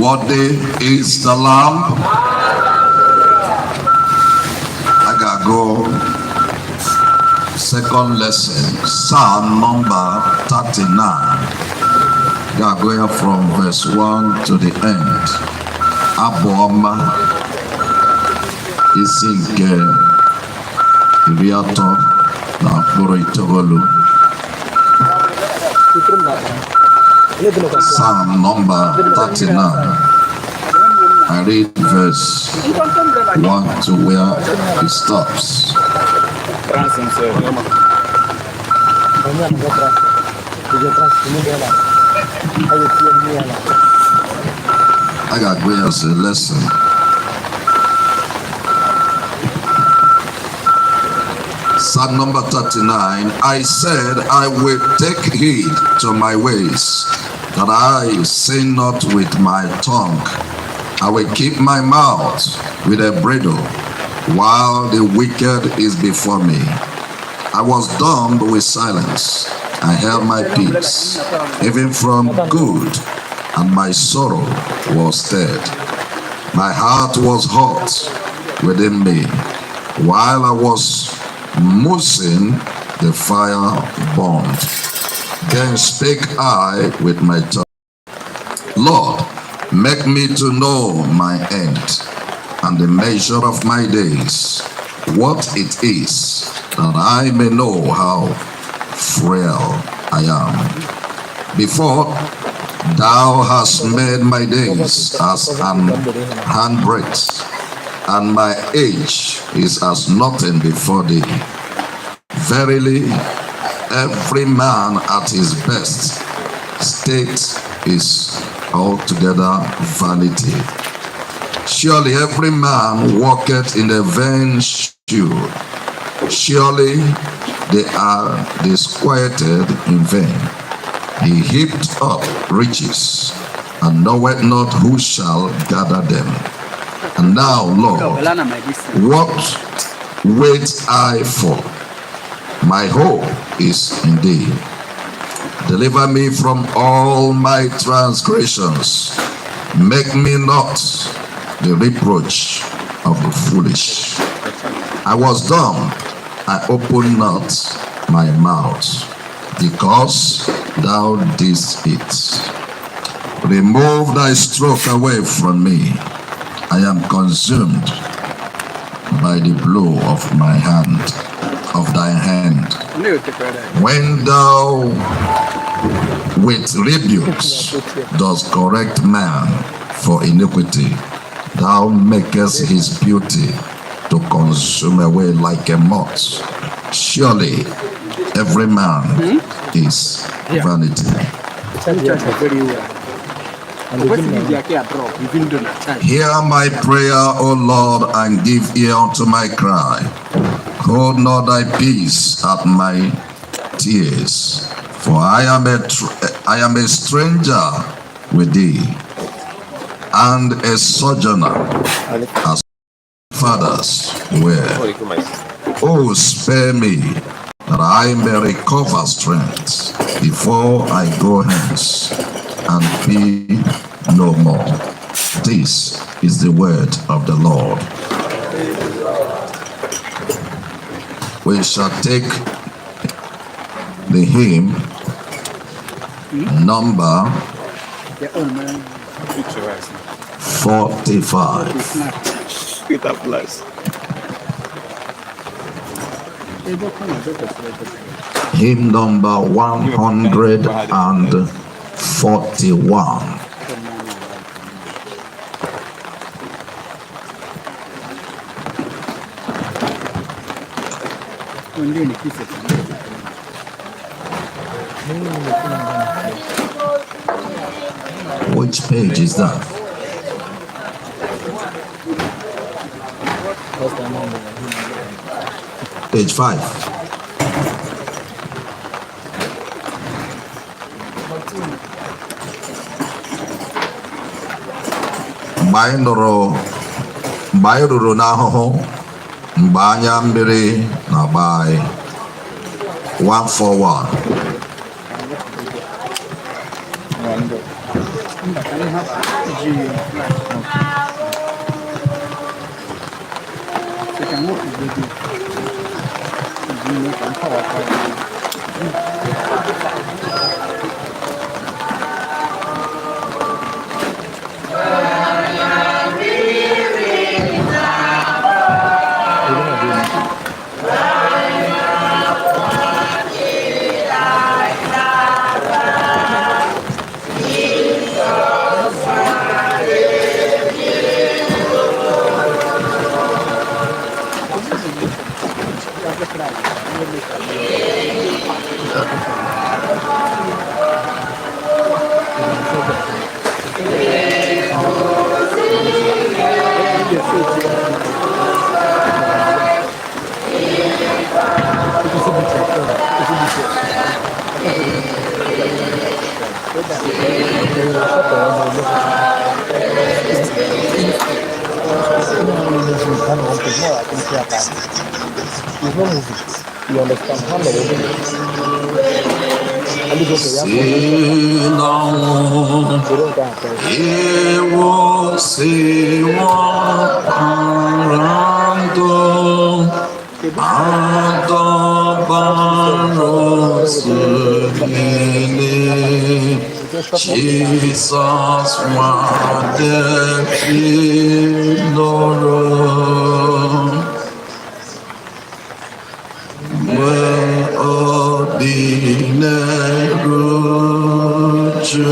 S11: What day is the Lamb? I gotta go. Second lesson, Psalm number 39. Gotta go here from verse 1 to the end. Abụ ọma isi nke 39. Psalm number 39. I read verse 1 to where it stops.
S2: Trans himself.
S11: I got go as a lesson. Psalm number 39. I said, I will take heed to my ways, that I sin not with my tongue. I will keep my mouth with a bridle while the wicked is before me. I was dumb with silence. I held my peace, even from good, and my sorrow was stirred. My heart was hot within me. While I was musing, the fire burned. Then spake I with my tongue, Lord, make me to know my end and the measure of my days, what it is, that I may know how frail I am. Before thou hast made my days as an handbreadth, and my age is as nothing before thee. Verily, every man at his best state is altogether vanity. Surely every man walketh in a vain shoe. Surely they are disquieted in vain. He heaped up riches, and knoweth not who shall gather them. And now, Lord, what wait I for? My hope is in thee. Deliver me from all my transgressions. Make me not the reproach of the foolish. I was dumb, I opened not my mouth, because thou didst it. Remove thy stroke away from me. I am consumed by the blow of my hand, of thy hand. When thou with rebukes dost correct man for iniquity, thou makest his beauty to consume away like a moth. Surely every man is vanity. Hear my prayer, O Lord, and give ear unto my cry. Hold not thy peace at my tears, for I am a stranger with thee, and a sojourner as fathers were. Oh, spare me, that I may recover strength before I go hence and be no more. This is the word of the Lord. We shall take the hymn number 45. Hymn number 141. Which page is that? Page 5. Mgbe anyị ruru n'ahụhụ, mgbe anya mmiri na-agba anyị. 141.
S9: There's no movie. You understand? Ha mere ebe
S11: Si n'ọnwụ ịwụsịwo ọkpara ndụ adọbara ozu niile Jizọs nwa Devid nụrụ mgbe obi na-eru uju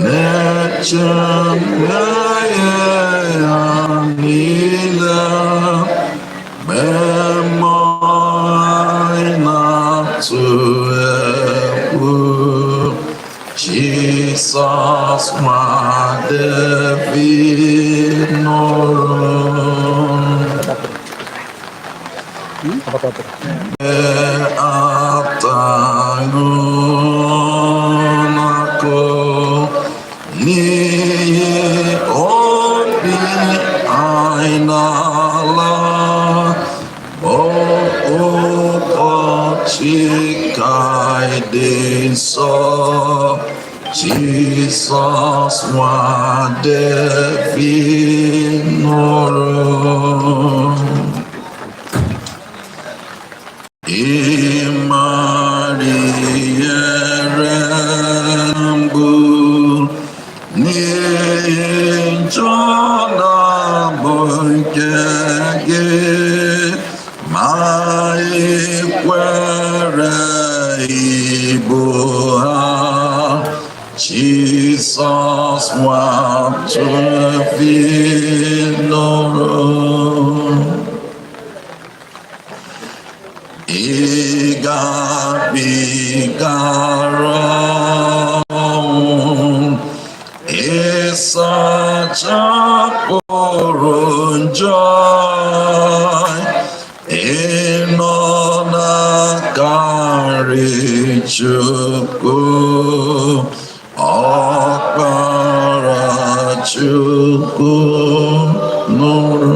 S11: na-eche mmehie ya niile mgbe mmụọ anyị na-atụ egwu Jizọs nwa Devid nụrụ. Ataghị n'ihi obi anyị n'ala ụbọchị ka anyị dị nsọ Jizọs nwa Devid nụrụ. Ịmara ihere mgbu n'ihi njọ na-abụ nke gị ma ị kwere ibu ha Jizọs nwa Devid nụrụ. Ị gabigara ọnwụ ịsachapụrụ njọ ị nọ n'aka nri Chukwu Ọkpara Chukwu nụrụ.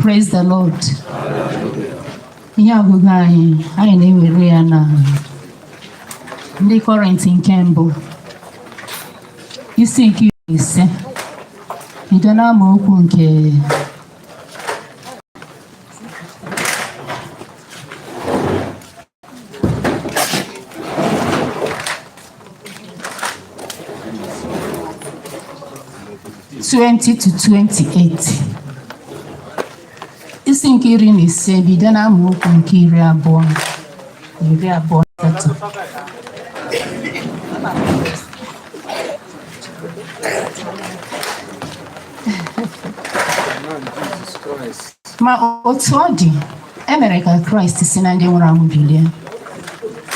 S12: Praise the Lord. Ihe ọgụgụ anyị, anyị na-ewere ya na Ndị Kọrịntị nke mbụ, isi nke 15, bido n'amaokwu nke 20 to 28, isi nke 15, bido na amaokwu nke 20 na 23. Ma otu ọ dị, e mere ka Kraịst si na ndị nwụrụ anwụ bilie,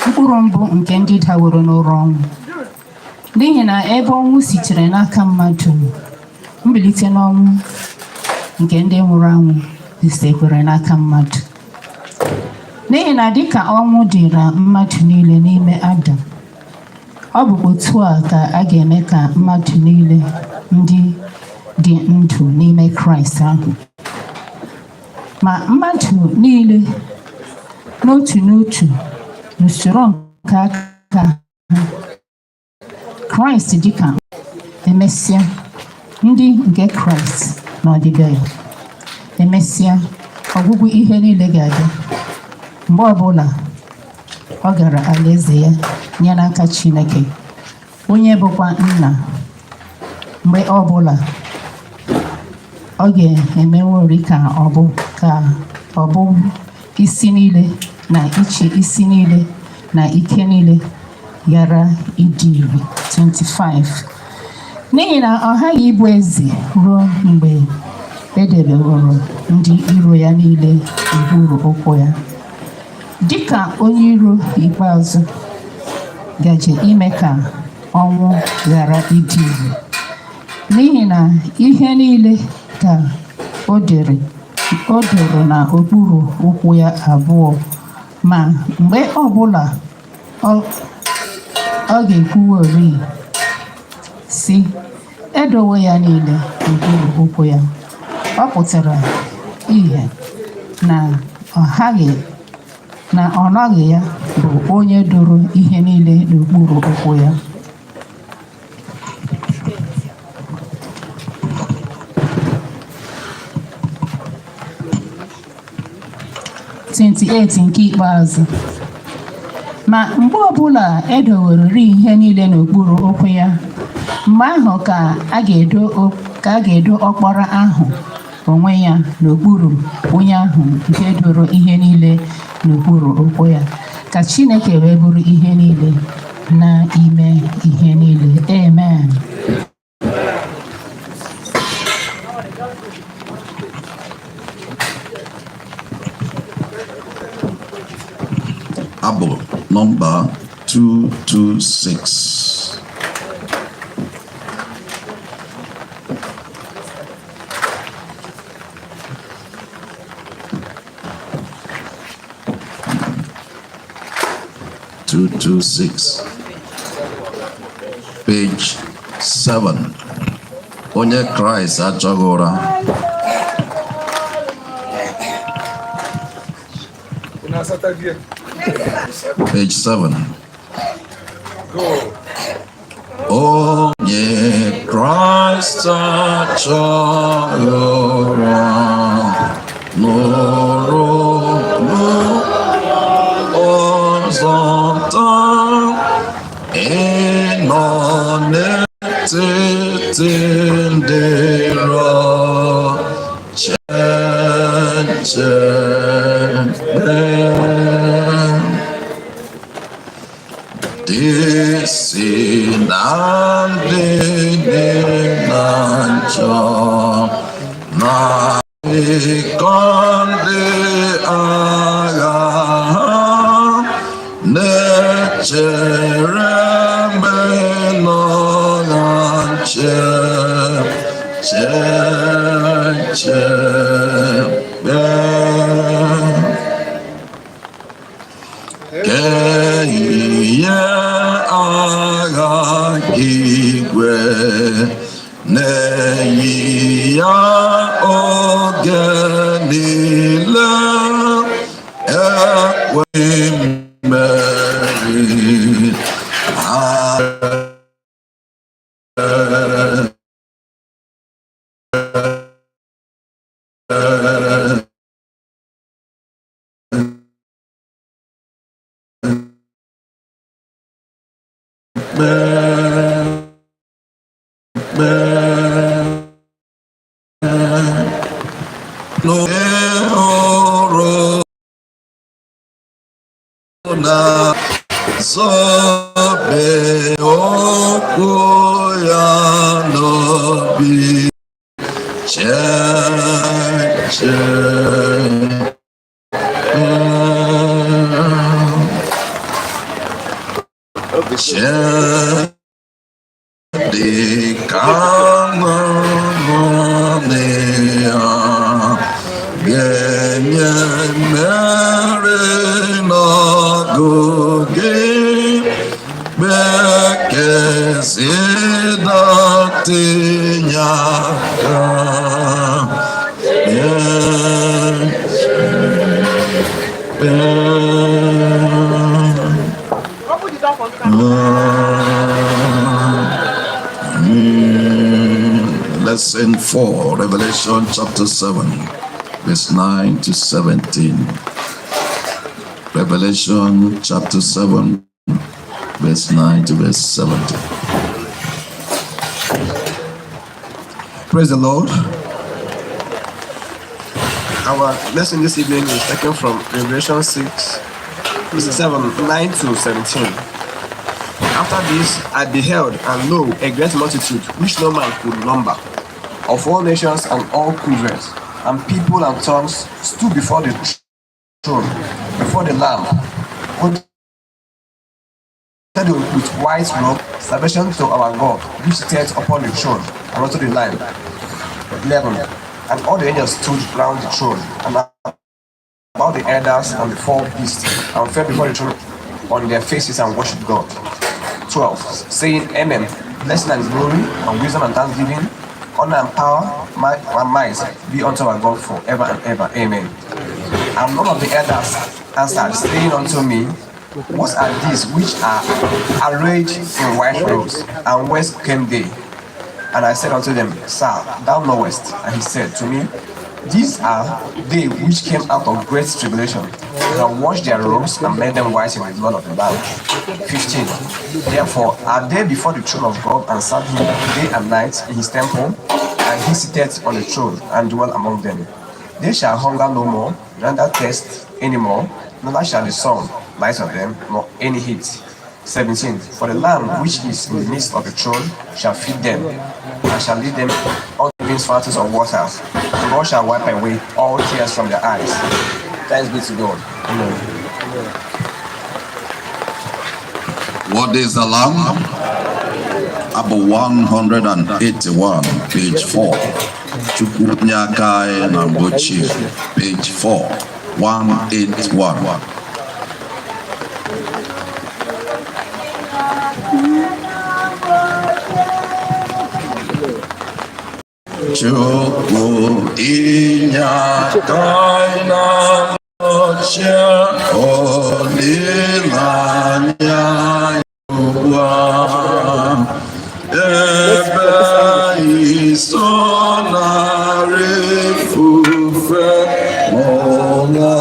S12: mkpụrụ mbụ nke ndị daworo n'ụra ọnwụ. N'ihi na ebe ọnwụ sitere n'aka mmadụ, mbilite n'ọnwụ nke ndị nwụrụ anwụ sitekwara n'aka mmadụ. N'ihi na dịka ọnwụ dịra mmadụ niile n'ime Adam, ọ bụ otu a ka a ga-eme ka mmadụ niile ndị dị ndụ n'ime Kraịst ahụ. Ma mmadụ niile n'otu n'otu n'usoro nke aka ha, Kraịst dịka emesịa ndị nke Kraịst n'ọdịbịa ya. Emesịa, ọgwụgwụ ihe niile ga-abịa mgbe ọbụla ọ gara alaeze ya nye n'aka Chineke, onye bụkwa nna, mgbe ọbụla ọ ga-emeworị ka ọ bụ isi niile na ịchị isi niile na ike niile ghara ịdị ire. 25 N'ihi na ọ ghaghị ịbụ eze ruo mgbe edebeworo ndị iro ya niile n'okpuru ụkwụ ya. Dịka onye iro ikpeazụ gaje ime ka ọnwụ ghara ịdị ire. N'ihi na ihe niile ka o dere o doro n'okpuru ụkwụ ya abụọ, ma mgbe ọbụla ọ ga-ekwuworị sị, edowo ya niile n'okpuru ụkwụ ya, ọ pụtara ìhè na ọ nọghị ya bụ onye doro ihe niile n'okpuru ụkwụ ya. 28 nke ikpeazụ. Ma mgbe ọbụla e dowerori ihe niile n'okpuru ụkwụ ya, mgbe ahụ ka a ga-edo Ọkpara ahụ onwe ya n'okpuru onye ahụ nke doro ihe niile n'okpuru ụkwụ ya, ka Chineke wee bụrụ ihe niile n'ime ihe niile. Amen.
S11: Abụ nọmba 226. 226, page 7. Onye Kraịst achọghị ụra.
S6: Unu asataghị ya?
S11: Page 7.
S6: Go.
S11: Onye Kraịst achọghị ụra, nụrụ ụzọ taa, ịnọ n'etiti ndị iro, cheche. Dị si na ndị dị na njọ na ịkọ ndị agha na-echere mgbe nọ na nche, che che. Ihe agha igwe na-eyi ya oge niile, ekwe mmeri ha. N'ụrụ na zobe okwu ya n'obi, che che che dị ka naanị ya ga-enye mmeri n'ọgụ gị bekezi dọtinye aka. Lesson 4, Revelation chapter 7, verse 9 to 17. Revelation chapter 7, verse 9 to verse 17.
S13: Praise the Lord. Our lesson this evening is taken from Revelation 6, 7, 9 to 17. After this, I beheld, and lo, a great multitude, which no man could number, of all nations and all kindreds, and people and tongues, stood before the throne, before the Lamb, With white robe, salvation to our God, which sitteth upon the throne, and unto the Lamb. 11. And all the angels stood round the throne, and about the elders and the four beasts, and fell before the throne on their faces and worshipped God. 12. Saying, Amen. Blessing and glory, and wisdom and thanksgiving, honor and power, might and might be unto our God forever and ever. Amen. And none of the elders answered, saying unto me, What are these which are arrayed in white robes, and whence came they? And I said unto them, Sir, thou knowest. And he said to me, These are they which came out of great tribulation, and have washed their robes and made them white in the blood of the Lamb. 15. Therefore are they before the throne of God, and serve him day and night in his temple, and he sitteth on the throne and dwell among them. They shall hunger no more, neither thirst any more, neither shall the sun light on them, nor any heat. 17. For the Lamb which is in the midst of the throne shall feed them, and shall lead them unto living fountains of waters, and God shall wipe away all tears from their eyes. Thanks be to God. Amen.
S11: What is the Lamb? Abụ 181, page 4. Chukwu nye aka anyị na mgbe ochie, page 4, 181. Chukwu inye aka anyị na mgbe ochie, olileanya ugbu a. Ebe anyị so narị ifufe n'ụlọ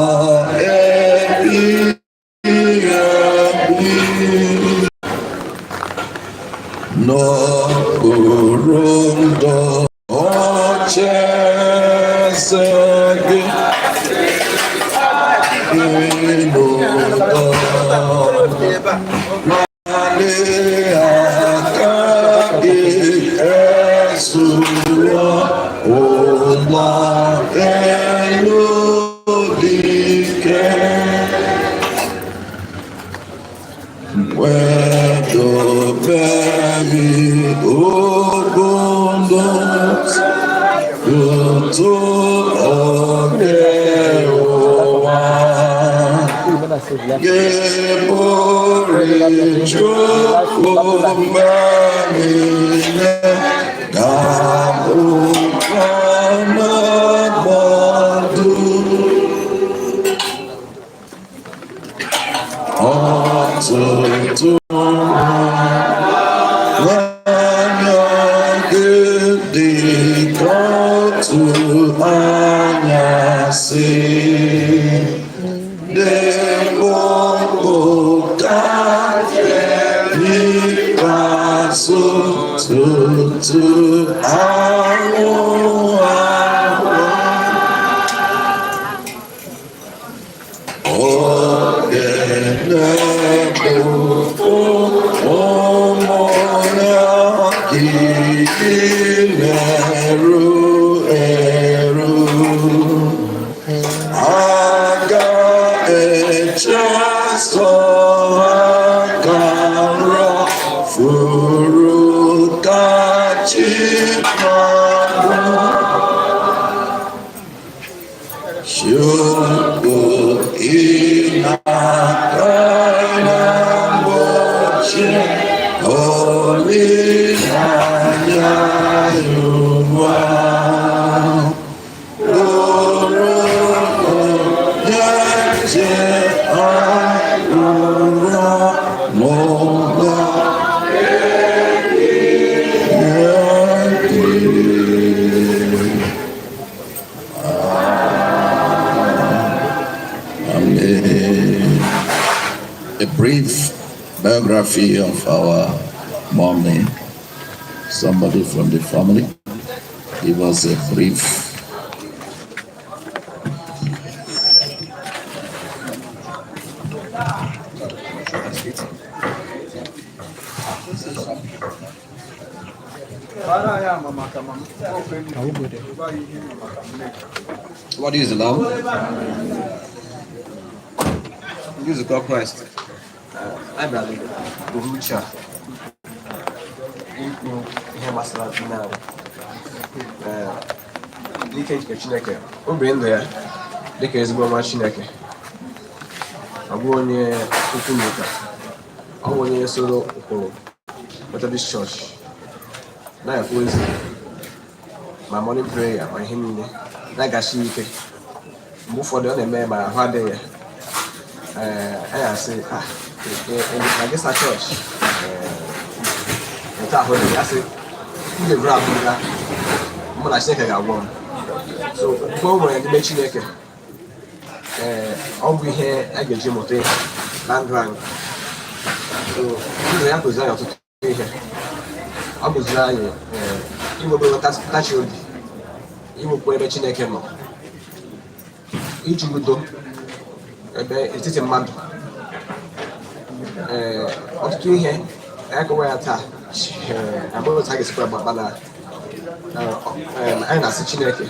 S11: ebighị ebi. N'okpuru ndo ocheeze gị dị n'udo. Naanị aka gị ezuwo ụlọ elu dị ike. Wedobe gị ugwu ndụ tutu oge ụwa. Gị bụrụ Chukwu mgbe niile ga-abụkwa n'ọgbọ dum. Ọtụtụ n'anya gị dị ka otu anyasị. Dị mkpụmkpụ karịa n'ikpeazụ tutu anwụ ahụ. Oge na-ebufu ụmụ ya gị na-eru eru. Aga echeso ha ka nrọ furu ka chi na-abụ. Chukwu ịnaka na mgbochi olileanya ugbu a. Bụrụ onye nche arụrụ n'ụlọ ebi. Amen. A brief biography of our mommy. Somebody from the family. Give us a brief.
S13: What is the Lamb? Nzukọ Kraịst. Anyị bịara n'uhuruchi a ikwu ihe gbasara nne anyị. Ee, n'ike nke Chineke, o biri ndụ ya dịka ezigbo nwa Chineke. Ọ bụghị onye ukwu na ụka, ọ bụ onye soro ụkpụrụ Methodist Church na-ekwu ozi ma morning prayer ma ihe niile na-agasi ike. Mgbe ụfọdụ ọ na-eme ma ahụ adịghị ya, ee, anyị asị, "Ah, na gị sa chọọchị otu ahụ dị?" Ya sị, "M ga-eburu ahụ gaa, mụ na Chineke ga-agwọ m." So okwukwe o nwere n'ime Chineke, ee, ọ bụ ihe a ga-eji mụta ihe na ndụ anyị. So ndụ ya kụziri anyị ọtụtụ ihe. Ọ kụziri anyị, ee, inwe obere ntachi obi, inwekwa ebe Chineke nọ, iji udo ebe etiti mmadụ. Ee, ọtụtụ ihe anyị akọwa ya taa. Ee, amaghị otu a ga-esikwa agba, mana anyị na-asị Chineke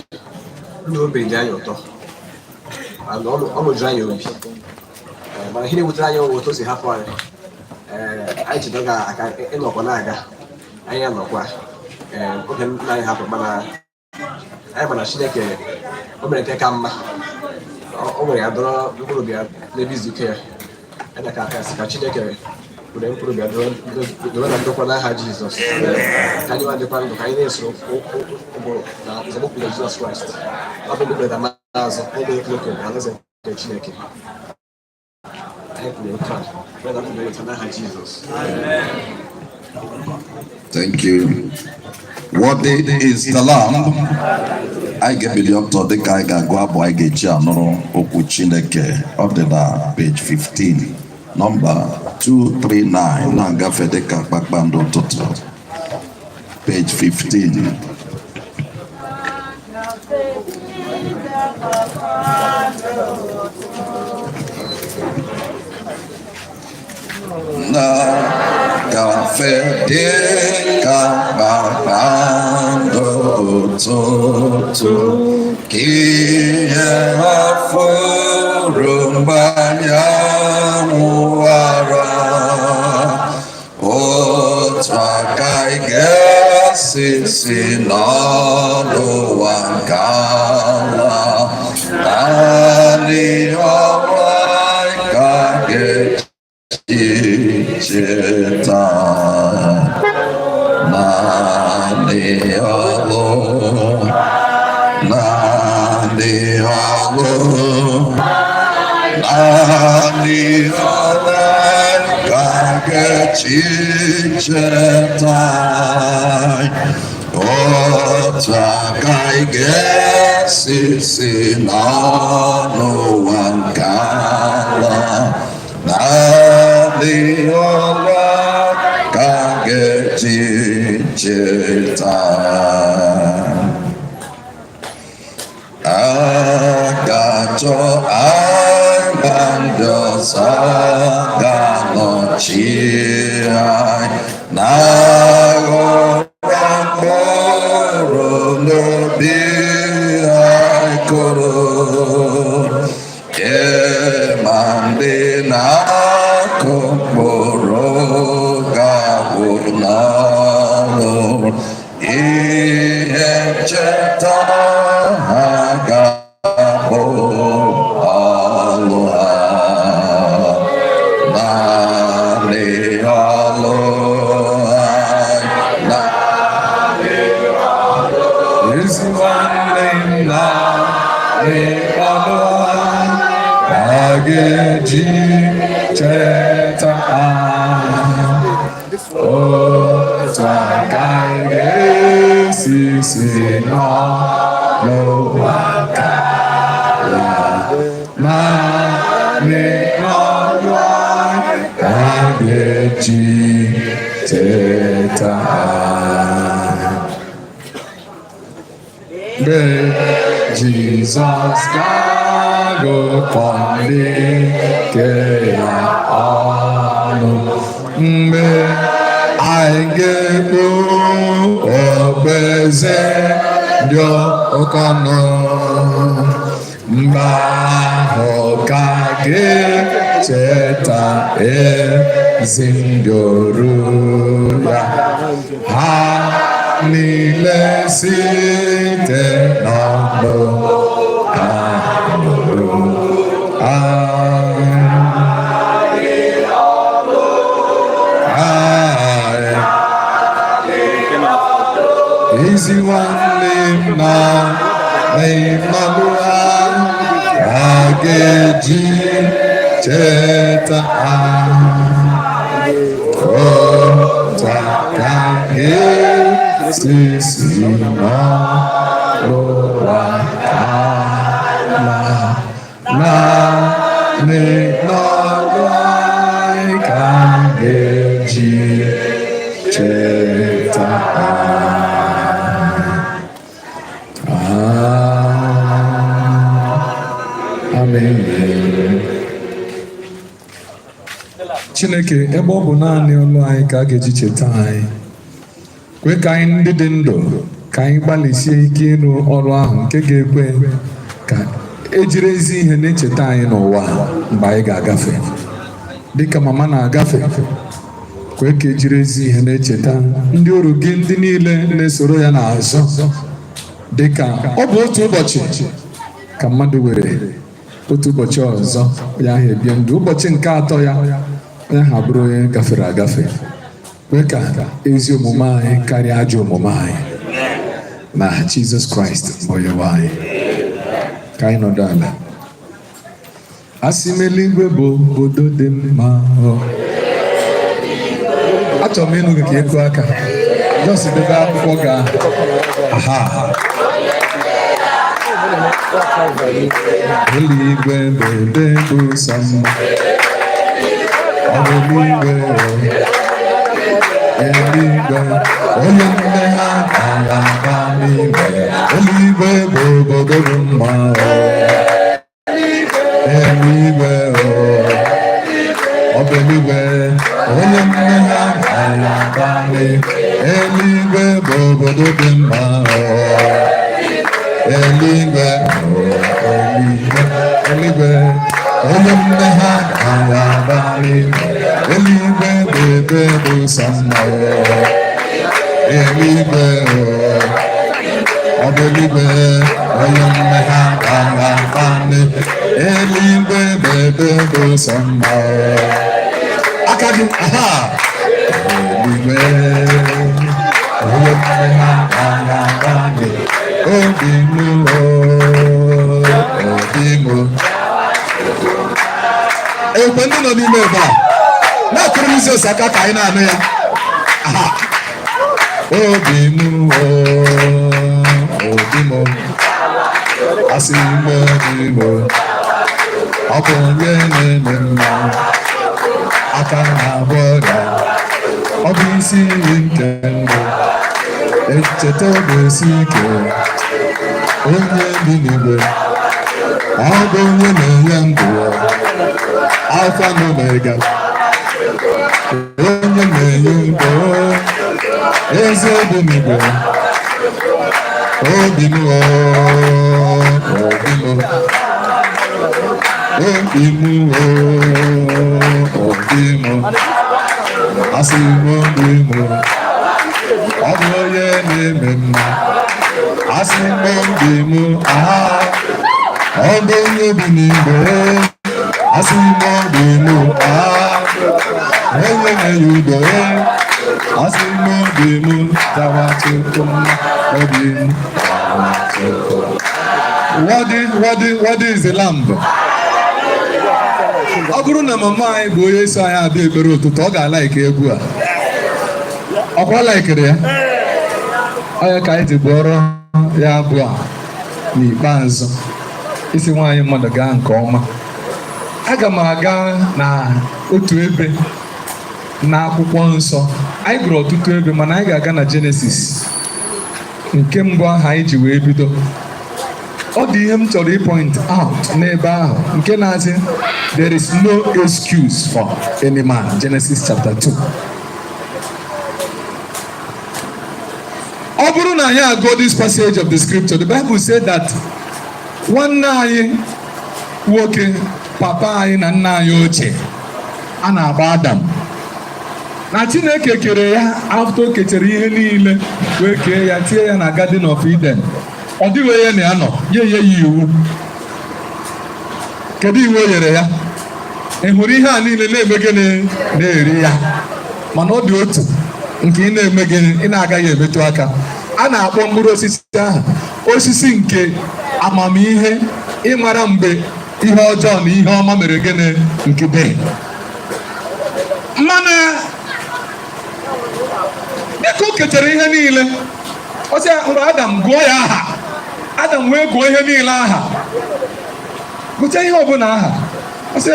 S13: ndụ o biri dị anyị ụtọ and ọ nụjuru anyị obi. Ee, mana ihe na-ewutere anyị bụ otu o si hapụ anyị. Ee, anyị chedo ga-aka ịnọkwa na-aga, anyị anọkwa. Ee, oge nna anyị hapụrụ, mana anyị ma na Chineke o mere nke ka mma. O nwere ya dọrọ mkpụrụ obi ya n'ebe izu ike ya. Anyị na ka asị ka Chineke were mkpụrụ obi ya dobe na ndokwa n'aha Jizọs, ka anyị nwa dịkwa ndụ ka anyị na-esoro ụkpụrụ na nzọụkwụ nke Jizọs Kraịst. Ọ bụ ndị kwere azụ n'ebe Chineke na alaeze nke Chineke. Anyị kwuru otu a wee na mkpụrụ otu n'aha Jizọs.
S11: Thank you. Worthy is the Lamb. Anyị ga-ebili ọtọ dịka anyị ga-agụ abụ anyị ga-eji anụrụ okwu Chineke. Ọ dị na page 15, nọmba 239, na-agafe dịka kpakpando ụtụtụ. Page 15. Na-agafe dịka kpakpando ụtụtụ, ka ihe ha furu mgbe anyanwụ wara, otu aka anyị ga-esi si n'ụwa nke ala, naanị ọnwa anyị ka ga-eji cheta, naanị ọlụ, naanị ọlụ, naanị ọlụ ka ga-eji cheta, otu aka anyị ga-esi si n'ụwa nke ala, naanị ọlụ ka ga-eji cheta. A ga-achọ agba ndị ọzọ ga-anọchi anyị na-aghọrọ mkpụrụ n'obi anyị kụrụ, ma ndị na-akụ mkpụrụ ga-abụ n'ọrụ ihe ncheta ha, ga-abụ ọlụ ha, naanị ọlụ ha, naanị
S6: Ezi nwanne m, naanị ọlụ a ga-eji cheta anyị, otu aka anyị ga-esi si n'ụwa ka naanị ọlụ anyị ka ga-eji cheta anyị. Mgbe Jizọs ga-agụkọ ndị nke ya ọnụ, mgbe anyị ga-ekpu okpueze dị oke ọnụ, mgbe ahụ ka ga-echeta.
S11: Zi ndị oru ya ha niile site n'ọnụ ha nụrụ. Aye. Aye. Ezi nwanne m na n'ọlụ a ga-eji cheta anyị otu aka esi si n'ụwa ala naanị n'ọlụ anyị ka a ga-eji cheta anyị. Amen.
S6: Chineke, ebe ọ bụ naanị ọlụ anyị ka a ga-eji cheta anyị, kwe ka anyị ndị dị ndụ ka anyị gbalịsie ike ịrụ ọrụ ahụ nke ga-ekwe ka ejiri ezi ihe na-echeta anyị n'ụwa mgbe anyị ga-agafe. Dịka mama na-agafe, kwe ka ejiri ezi ihe na-echeta ndị oru gị, ndị niile na-esoro ya n'azụ, dịka ọ bụ otu ụbọchị ka mmadụ were otu ụbọchị ọzọ ya ahụ ebie ndụ, ụbọchị nke atọ ya onye ahụ abụrụ onye gafere agafe. Kwe ka ezi omume anyị karịa ajọ omume anyị, na Jizọs Kraịst bụ Onyenwe anyị. Ka anyị nọdụ ala. Asị m, eluigwe bụ obodo dị mma ọ. Achọrọ m ịnụ gị ka ịkụ aka. Just debe akwụkwọ ga aha. Eluigwe bụ ebe bụ sọ mma. Ọ bụ eluigwe o. Eluigwe, onye nne ha gara aga n'igwe. Eluigwe bụ obodo dị mma o. Eluigwe o. Ọ bụ eluigwe, onye nne ha gara aga n'igwe. Eluigwe bụ obodo dị mma o. Eluigwe o, eluigwe, eluigwe, onye nne ha gara aga n'igwe. Eluigwe bụ ebe bụ sọ mma o. Eluigwe o, ọ bụ eluigwe, onye nne ha gara aga n'igwe. Eluigwe bụ ebe bụ sọ mma o. Aka gị, aha. Eluigwe, onye nne ha gara aga n'igwe. Obi m o, obi m.
S14: Ekwe ndị nọ n'ime ebe a na-akụrụ Jizọs aka ka anyị na-anụ ya. Aha.
S11: Obi m o, obi m, asị m obi m, ọ bụ onye na-eme mma, aka na-agwọ ọrịa, ọ bụ isi iyi nke ndụ, echeta obi esi ike, onye bi n'igwe, ọ bụ onye na-enye ndụ, Alfa na Omega, onye na-enye ndụ, eze obi n'igwe, obi m o, obi m, obi m o, obi m, asị m obi m, ọ bụ onye na-eme mma, asị m obi m, aha, ọ bụ onye bi n'igwe, asị m obi m, aha, onye na-enye udo, asị m obi m, dawa Chukwu mma, obi m, dawa Chukwu.
S6: Worthy, worthy, worthy is the lamb. Ọ bụrụ na mama anyị bụ onye so anyị abịa ekpere ụtụtụ, ọ ga-alike egwu a. Ọkwa likere ya? Onye ka anyị ji gbọrọ ya abụ a n'ikpeazụ. Isi nwaanyị mmadụ gaa nke ọma. Aga m aga na otu ebe n'akwụkwọ nsọ. Anyị gụrụ ọtụtụ ebe, mana anyị ga-aga na Genesis. Nke mbụ ahụ anyị ji wee bido. Ọ dị ihe m chọrọ ịpoint out n'ebe ahụ nke na-asị, "There is no excuse for any man." Genesis chapter 2. Ọ bụrụ na anyị agụọ this passage of the scripture, the Bible said that nwanne anyị nwoke, papa anyị na nna anyị ochie a na-agba Adam. Na Chineke kere ya, after o kechara ihe niile, wee kee ya, tie ya na Garden of Eden. Ọ dịghị onye na ya nọ nye ya iwu. Kedu iwu o nyere ya? Ị hụrụ ihe a niile, na-eme gịnị? Na-eri ya, mana ọ dị otu nke ị na-eme gịnị? Ị na-agaghị emetụ aka. A na-akpọ mkpụrụ osisi ahụ osisi nke amamihe, ịmara mgbe ihe ọjọọ na ihe ọma mere gịnị nke dị. Mana dịka o kechara ihe niile, ọ sị mgbe Adam gụọ ya aha, Adam wee gụọ ihe niile aha, gụchaa ihe ọbụla aha, ọ sị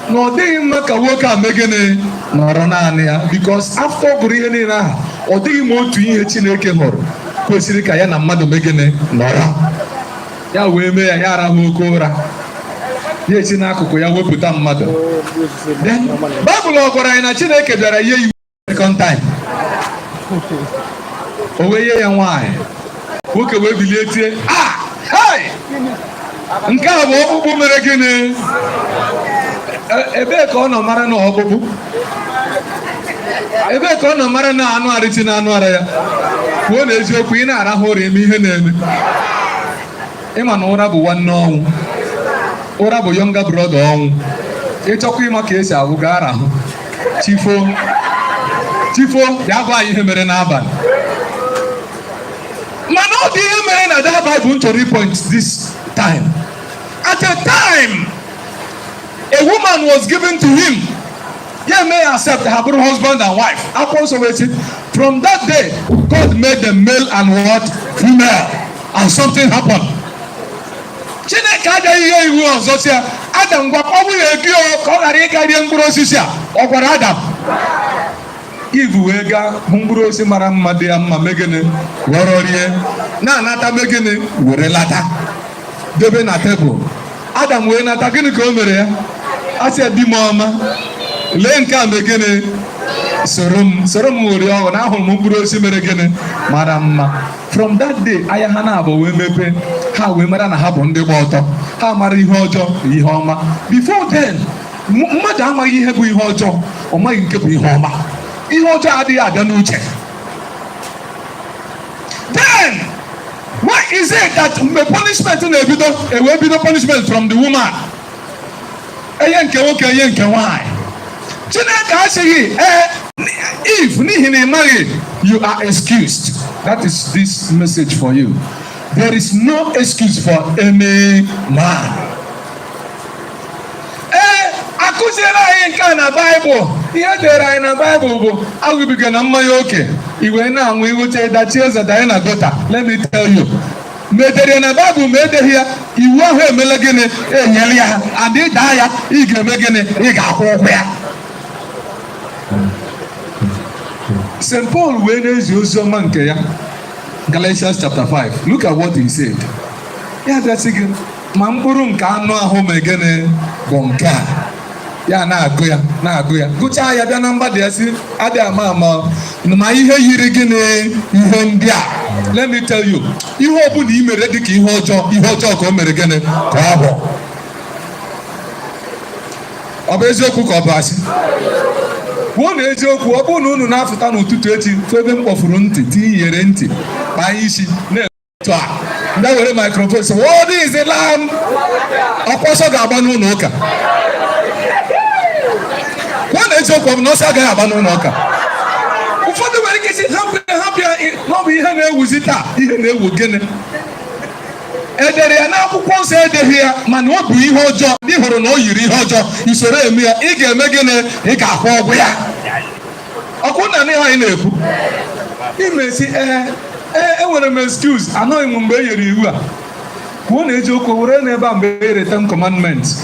S6: na ọ dịghị mma ka nwoke a mee gịnị? Nọrọ naanị ya. Because after ọ gụrụ ihe niile aha, ọ dịghị ma otu ihe Chineke hụrụ kwesịrị ka ya na mmadụ mee gịnị? Nọrọ. Ya wee mee ya, ya arahụ oke ụra, ya esi n'akụkụ ya wepụta mmadụ. Then Baịbụl ọ gwara anyị na Chineke bịara nye iwu second time, o wee nye ya nwaanyị. Nwoke wee bilie tie, "Ah, hey! Nke a bụ ọkpụkpụ mere gịnị?" Ebee ka ọ nọ mara na ọkpụkpụ? Ebee ka ọ nọ mara na anụ arịchi na anụ ara ya? Kwuo na eziokwu, ị na-arahụ ụra, eme ihe na-eme. Ịma na ụra bụ nwanne ọnwụ, ụra bụ younger brother ọnwụ. Ịchọkwa ịma ka esi ahụ, gaa arahụ. Chifo chifo, bịa gwa anyị ihe mere n'abalị. Mana ọ dị ihe mere na that Bible m chọrọ point this time. At a time, a woman was given to him, ya may accept, ha bụrụ husband and wife. Akwụkwọ nsọ wee sị, from that day God made them male and what? Female. And something happened. Chineke agaghị ihe iwu ọzọ si ya, "Adam, gwakwa nwunye gị o, ka ọ ghara ịga rie mkpụrụ osisi a." Ọ gwara Adam. Eve wee gaa hụ mkpụrụ osisi mara mma, dị ya mma, mee gịnị? Ghọrọ rie, na-anata, mee gịnị? Were lata, debe na tebụl. Adam wee nata, gịnị ka o mere ya? A sị ya, "Di m ọma, lee nke a, mee gịnị? Soro m ṅụrie ọṅụ na ahụrụ m mkpụrụ osisi mere gịnị? Mara mma." From that day, anya ha na-abụ wee mepee, ha wee mara na ha bụ ndị gba ọtọ. Ha mara ihe ọjọọ na ihe ọma. Before then, mmadụ amaghị ihe bụ ihe ọjọọ, ọ maghị nke bụ ihe ọma. Ihe ọjọọ adịghị abịa n'uche. Then why is it that mgbe punishment na-ebido, ewee bido punishment from the woman, enye nke nwoke, enye nke nwanyị? Chineke asịghị, "Ee, if n'ihi na ị maghị, you are excused." That is this message for you. There is no excuse for any man. Ee, akụziere anyị nke a na Baịbụl. Ihe dere anyị na Baịbụl bụ aṅụbiga na mmanya oke, i wee na-aṅụ, iwuche dachie ụzọ, danye na gutter. Let me tell you, ma edere ya na Baịbụl ma edeghị ya, iwu ahụ emela gịnị? Enyela ya. And ịdaa ya, ị ga-eme gịnị? Ị ga-akwụ ụgwọ ya. St. Paul wee na-ezi ozi ọma nke ya, Galatians chapter 5. Look at what he said. Ya bịasị gị ma mkpụrụ nke anụ ahụ ma gịnị bụ nke a. Ya na-agụ ya, na-agụ ya, gụchaa ya, bịa na mgbada ya, si adị ama ama ma ihe yiri gịnị? Ihe ndị a. Let me tell you, ihe ọbụla i mere dị ka ihe ọjọọ, ihe ọjọọ ka o mere gịnị? Ka ọ bụ. Ọ bụ eziokwu ka ọ bụ asị? Kwuo na eziokwu. Ọ bụrụ na unu na-afụta n'ụtụtụ echi, fụ ebe m kpọfuru ntị, tinyere ntị, kpaa isi na-etu a, ndị were microphone sị, "What is the lamb?" Ọkwa ọsọ ga-agba n'ụlọ ụka. Kwuo na eziokwu, ọ bụ na ọsọ agaghị agba n'ụlọ ụka? Ụfọdụ nwere ike isi, "Hapụ ya, hapụ ya, na ọ bụ ihe na-ewuzi taa." Ihe na-ewu gịnị? Edere ya n'akwụkwọ nsọ? Edeghị ya, mana ọ bụ ihe ọjọọ. Ị hụrụ na o yiri ihe ọjọọ, isoro eme ya, ị ga-eme gịnị? Ị ga-akwụ ụgwọ ya. Ọkụ na ihe anyị na-ekwu imesi, Ee, enwere m excuse, anọghị m mgbe e nyere iwu a." Kwuo na eziokwu, were n'ebe a mgbe e nyere Ten Commandments?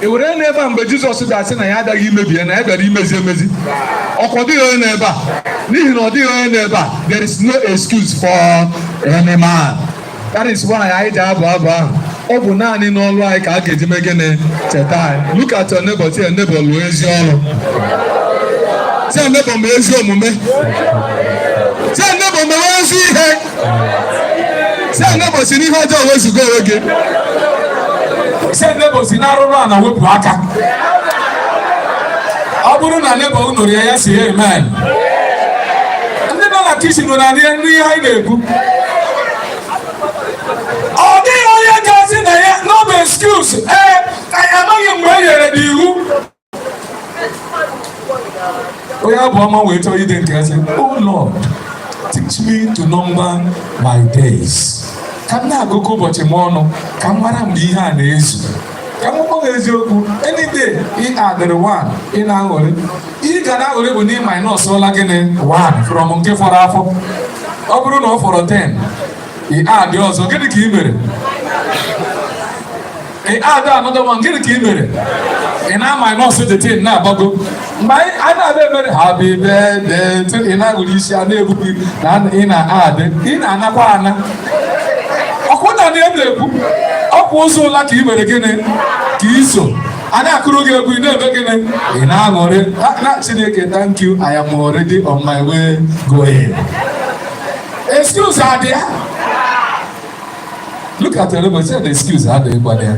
S6: E were n'ebe a mgbe Jizọs ga-asị na ya abịaghị imebi ya, na ya bịara imezi emezi? Ọkwa ọ dịghị onye n'ebe a. N'ihi na ọ dịghị onye n'ebe a, there is no excuse for any man. That is why anyị ji abụ abụ ahụ, ọ bụ naanị n'ọlụ anyị ka a ga-eji mee gịnị? Cheta anyị. Look at your neighbor, say, "Neighbor, lụọ ezi ọrụ." Say, "Neighbor, mee ezi omume." Say, "Neighbor, mewe ezi ihe." Say, "Neighbor, si n'ihe ọjọọ wezuga onwe gị." Say, "Neighbor, si n'arụrụ a na wepụ aka." Ọ Bụrụ na neighbor unu rie ya, si amen. Ndị nọ na kitchen nọ na n'ihe anyị na-ekwu. Ọ dịghị onye ga-asị na ya no bụ excuse. Ee, anyị amaghị mgbe e nyere n'iwu. Onye abụ ọma wee chọọ ide nke ya sị, "Oh Lord, teach me to number my days," ka m na-agụkọ ụbọchị m ọnụ, ka m mara mgbe ihe a na-ezu. Ka m gwa gị eziokwu, any day ị adịrị one, ị na-aghọrị. Ihe ị ga na-aghọrị bụ na ị minus ọla gịnị? One from nke fọrọ afọ. Ọ bụrụ na ọ fọrọ 10, ị adị ọzọ, gịnị ka ị mere? Ị add another one, gịnị ka ị mere? Ị na minus the thing na-agbago. Mgbe anyị na-abịa emere happy birthday to, ị na-aghụrụ isi a na-egbu gị na ị na-adị, ị na-anakwa ana. Ọkwụ na na na-ekwu ọkwa ụzọ ụla ka ị mere gịnị ka iso a na-akụrụ gị egwu, ị na-eme gịnị? Ị na-aṅụrị na Chineke, thank you, I am already on my way going. Excuse adị ya. Look at your neighbor, say the excuse adịghịkwa ya.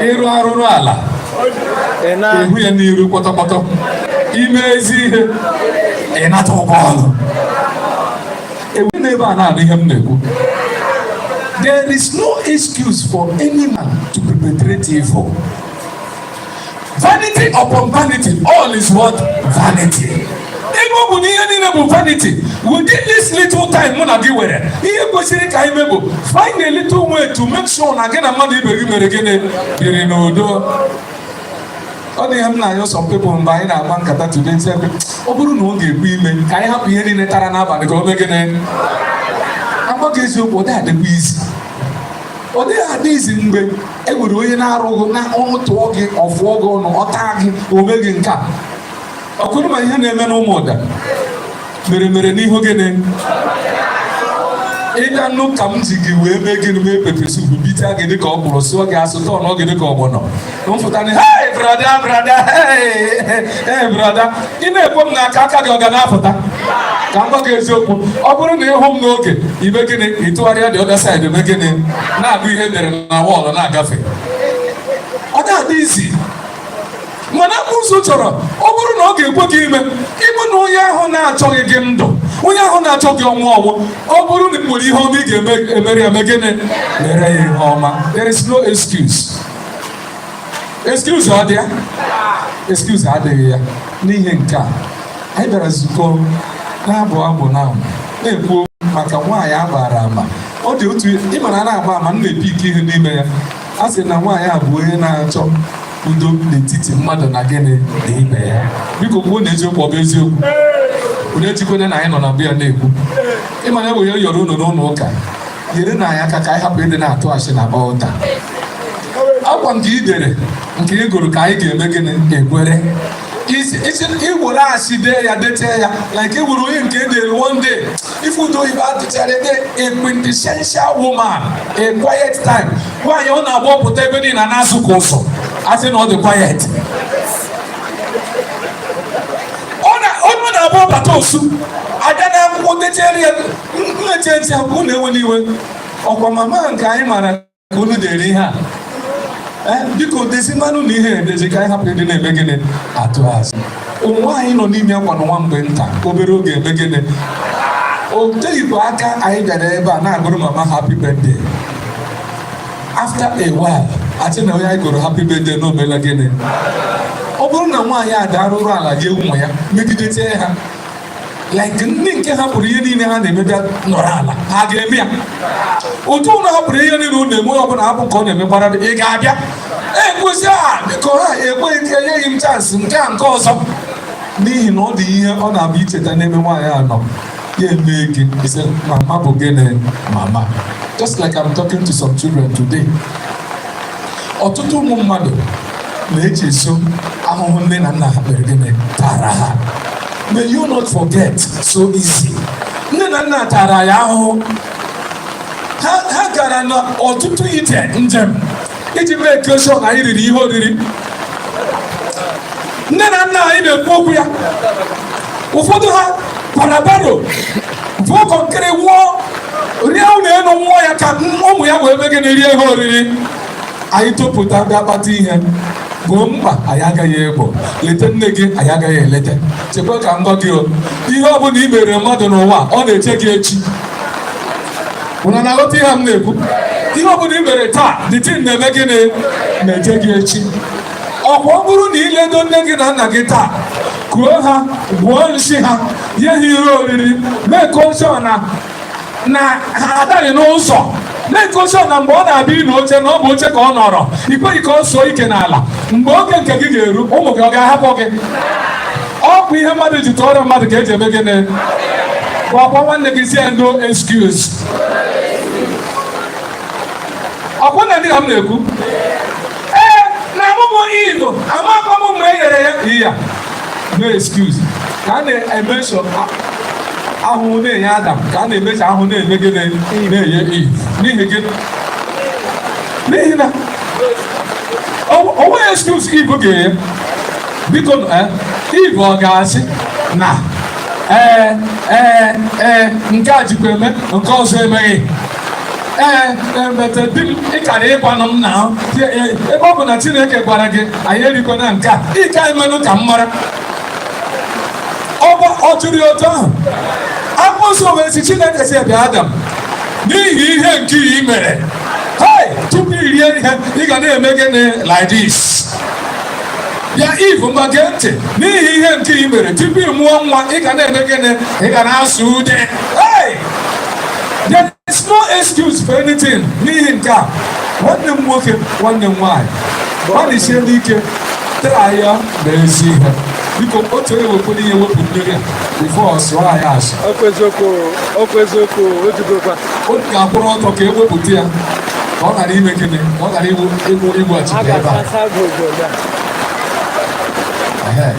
S6: Ịrụ arụrụ ala, ịhụ ya n'iru kpọtọkpọtọ. Ime ezi ihe, ịnata ụgwọ ọrụ. Ewu n'ebe a na-anụ ihe m na-ekwu. There is no excuse for any man to perpetrate evil. Vanity upon vanity, all is what? Vanity. Ebe ọ bụ na ihe niile bụ vanity, within this little time mụ na gị were, ihe kwesịrị ka anyị mee bụ find a little way to make sure na gị na mmadụ ibe gị mere gịnị? Biri n'udo. Ọ dị ihe m na-ayọ some people mgbe anyị na-agba nkata today, nsị ebe ọ bụrụ na ọ ga-ekwe ime ka anyị hapụ ihe niile tara n'abalị ka o mee gịnị? Agwa gị eziokwu, ọ dịghị adịkwa izi, ọ dịghị adị izi mgbe e nwere onye na-arụghị na ọnụ tụọ gị, ọfụọ gị ọnụ, ọ taa gị, o mee gị nke a. Ọ kwuru ma ihe na-eme n'ụmụ ụda mere mere n'ihu gịnị? Ịbịa nụ ka m ji gị wee mee gịnị? Mee pepper soup, bichaa gị dịka ọ kpụrụ, sụọ gị asụ, tọọ gị dịka ọgbọnọ. Mfụta ni, hey brother, brother, hey, hey brother, ị na-ekwe m n'aka, aka gị ọ ga na-apụta? Ka m gwa gị eziokwu, ọ bụrụ na ịhụ m n'oge ime gịnị, ịtụgharịa the other side, eme gịnị? Na-agụ ihe edere na wall na-agafe. Ọ na-adị izi, mana ụzọ chọrọ ọ bụrụ na ọ ga-ekwe gị ime ịbụ na onye ahụ na-achọghị gị ndụ, onye ahụ na-achọ gị ọnwụ ọnwụ, ọ bụrụ na ị nwere ihe ọma ị ga-eme emere ya, eme gịnị? Mere ya ihe ọma. There is no excuse. Excuse ọ dị ya? Excuse adịghị ya. N'ihi nke a, anyị bịara zukọ na-abụ abụ na na-ekwu maka nwaanyị a gbara ama. Ọ dị otu ịmara na-agba ama, m na-epi ike ihe n'ime ya. A sị na nwaanyị a bụ onye na-achọ udo n'etiti mmadụ na gịnị? Na ibe ya. Biko kwuo na eziokwu. Ọ bụ eziokwu? Unu ejikwana na anyị nọ na bịa na-ekwu. Ịma na enwere yọrọ unu n'ụlọ ụka, nyere na anyị aka ka anyị hapụ ịdị na-atụ asị na altar. Akwa nke ị dere, nke ị gụrụ, ka anyị ga-eme gịnị? Ekwere iwere asị dee ya, detee ya like ewere onye nke edere. One day, ife udo oyibo atụchara ede, a quintessential woman, a quiet time. Nwaanyị ọ na-agba ọpụta ebe niile na-asụ ka ụsọ, asị na ọ dị quiet. Ọ na-agba ọbata osu abịa na akwụkwọ dechiere ya nneche ntị akwụkwọ na-ewe n'iwe. Ọkwa mama nke anyị mara ka unu dere ihe a. Biko dezi mmanụ na ihe edezi ka anyị hapụ ịdị na-eme gịnị? Atụ azụ. Ụwa anyị nọ n'ime akwa n'nwa mgbe nta, obere oge eme gịnị? O teghịkwa aka anyị bịara ebe a na-agụrụ mama happy birthday. After a while, achị na onye anyị gụrụ happy birthday na omela gịnị? Ọ bụrụ na nwaanyị a dị arụrụ ala gị, ụmụ ya megidete ha like ndị nke hapụrụ ihe niile ha na-emebịa nọrọ ala, ha ga-eme ya otu ụlọ hapụrụ ihe niile unu na-eme. Onye ọbụla hapụ nke ọ na-eme gbara, ị ga-abịa ekwesị a. Biko, ha ekweghị, enyeghị m chance nke a nke ọzọ, n'ihi na ọ dị ihe ọ na-abụ icheta n'ebe nwaanyị a nọ ya eme gị ise. Mama bụ gịnị? Mama. Just like I'm talking to some children today, ọtụtụ ụmụ mmadụ na-echeso ahụhụ nne na nna ha kpere gịnị? Tara ha. May you not forget so easy. Nne na nna tara ya ahụhụ. Ha gara na ọtụtụ ije njem iji mee sure na anyị riri ihe oriri. Nne na nna anyị na-ekwu okwu ya, ụfọdụ ha kwara barrow vụọ concrete, wụọ rie ụlọ elu, nwụọ ya ka ụmụ ya wee mee gịnị? Rie ihe oriri. Anyị topụta, bịa kpata ihe. Gboo mkpa anyị agaghị egbo. Lete nne gị, anyị agaghị elete. Chekwa ka m gwa gị o, ihe ọ bụla i mere mmadụ n'ụwa, ọ na-eche gị echi. Unu na-aghọta ihe m na-ekwu? Ihe ọ bụla i mere taa, the thing na-eme gịnị? Na-eche gị echi. Ọkwa ọ bụrụ na iledo nne gị na nna gị taa, kuo ha, gwuo nsị ha, nye ha ihe oriri, mee ka ọsọ na ha adaghị n'ụzọ, mee ka ọsọ na mgbe ọ na-abịa ịnọ oche na ọ bụ oche ka ọ nọrọ, i kweghị ka ọ sụọ ike n'ala, mgbe oge nke gị ga-eru, ụmụ gị ọ ga-ahapụ gị? Ọ bụ ihe mmadụ ji tụọrọ mmadụ ka eji eme gịnị? Gwakwa nwanne gị si ya, "No excuse." Ọkwa na ndị ka m na-ekwu, ee, na mụ bụ Igbo, amakwa m mgbe e nyere ya ihe a. No excuse. Ka a na-emeso ahụhụ na-enye Adam, ka a na-emeso ahụhụ na-eme gịnị? Na-enye Eve. N'ihi gịnị? N'ihi na o nweghị excuse Eve ga-enye. Biko, Eve ọ ga-asị na ee ee ee nke a jikwa eme, nke ọzọ emeghị? Ee, mete di m, ị kara ịgwanụ m na ebe ọ bụ na Chineke gwara gị anyị erikwana nke a, ị ka emenụ ka m mara. Ọ jụrụ ya otu ahụ? Akwụkwọ nsọ wee sị, Chineke si, "Bịa Adam, n'ihi ihe nke ị mere, hey, tupu i rie ihe, ị ga na-eme gịnị? Like this. Bịa Eve, ngwa gee ntị, n'ihi ihe nke ị mere, tupu ị mụọ nwa, ị ga na-eme gịnị? Ị ga na-asụ ude." Hey! There is no excuse for anything. N'ihi nke a, nwanne m nwoke, nwanne m nwaanyị, gbalịsie n'ike tara ya na ezi ihe. Biko, otu onye wepụrụ ihe, wepụ mmiri a before ọ sụọ anyị asụ.
S9: Okwu eziokwu, okwu eziokwu, o jigokwa.
S6: Unu ga-akwụrụ ọtọ ka ewepụta ya, ka ọ ghara ime gịnị? Ka ọ ghara igbu
S9: A
S6: igbachite ebe a.
S9: Ga-asa gogo ya.
S6: Ehe.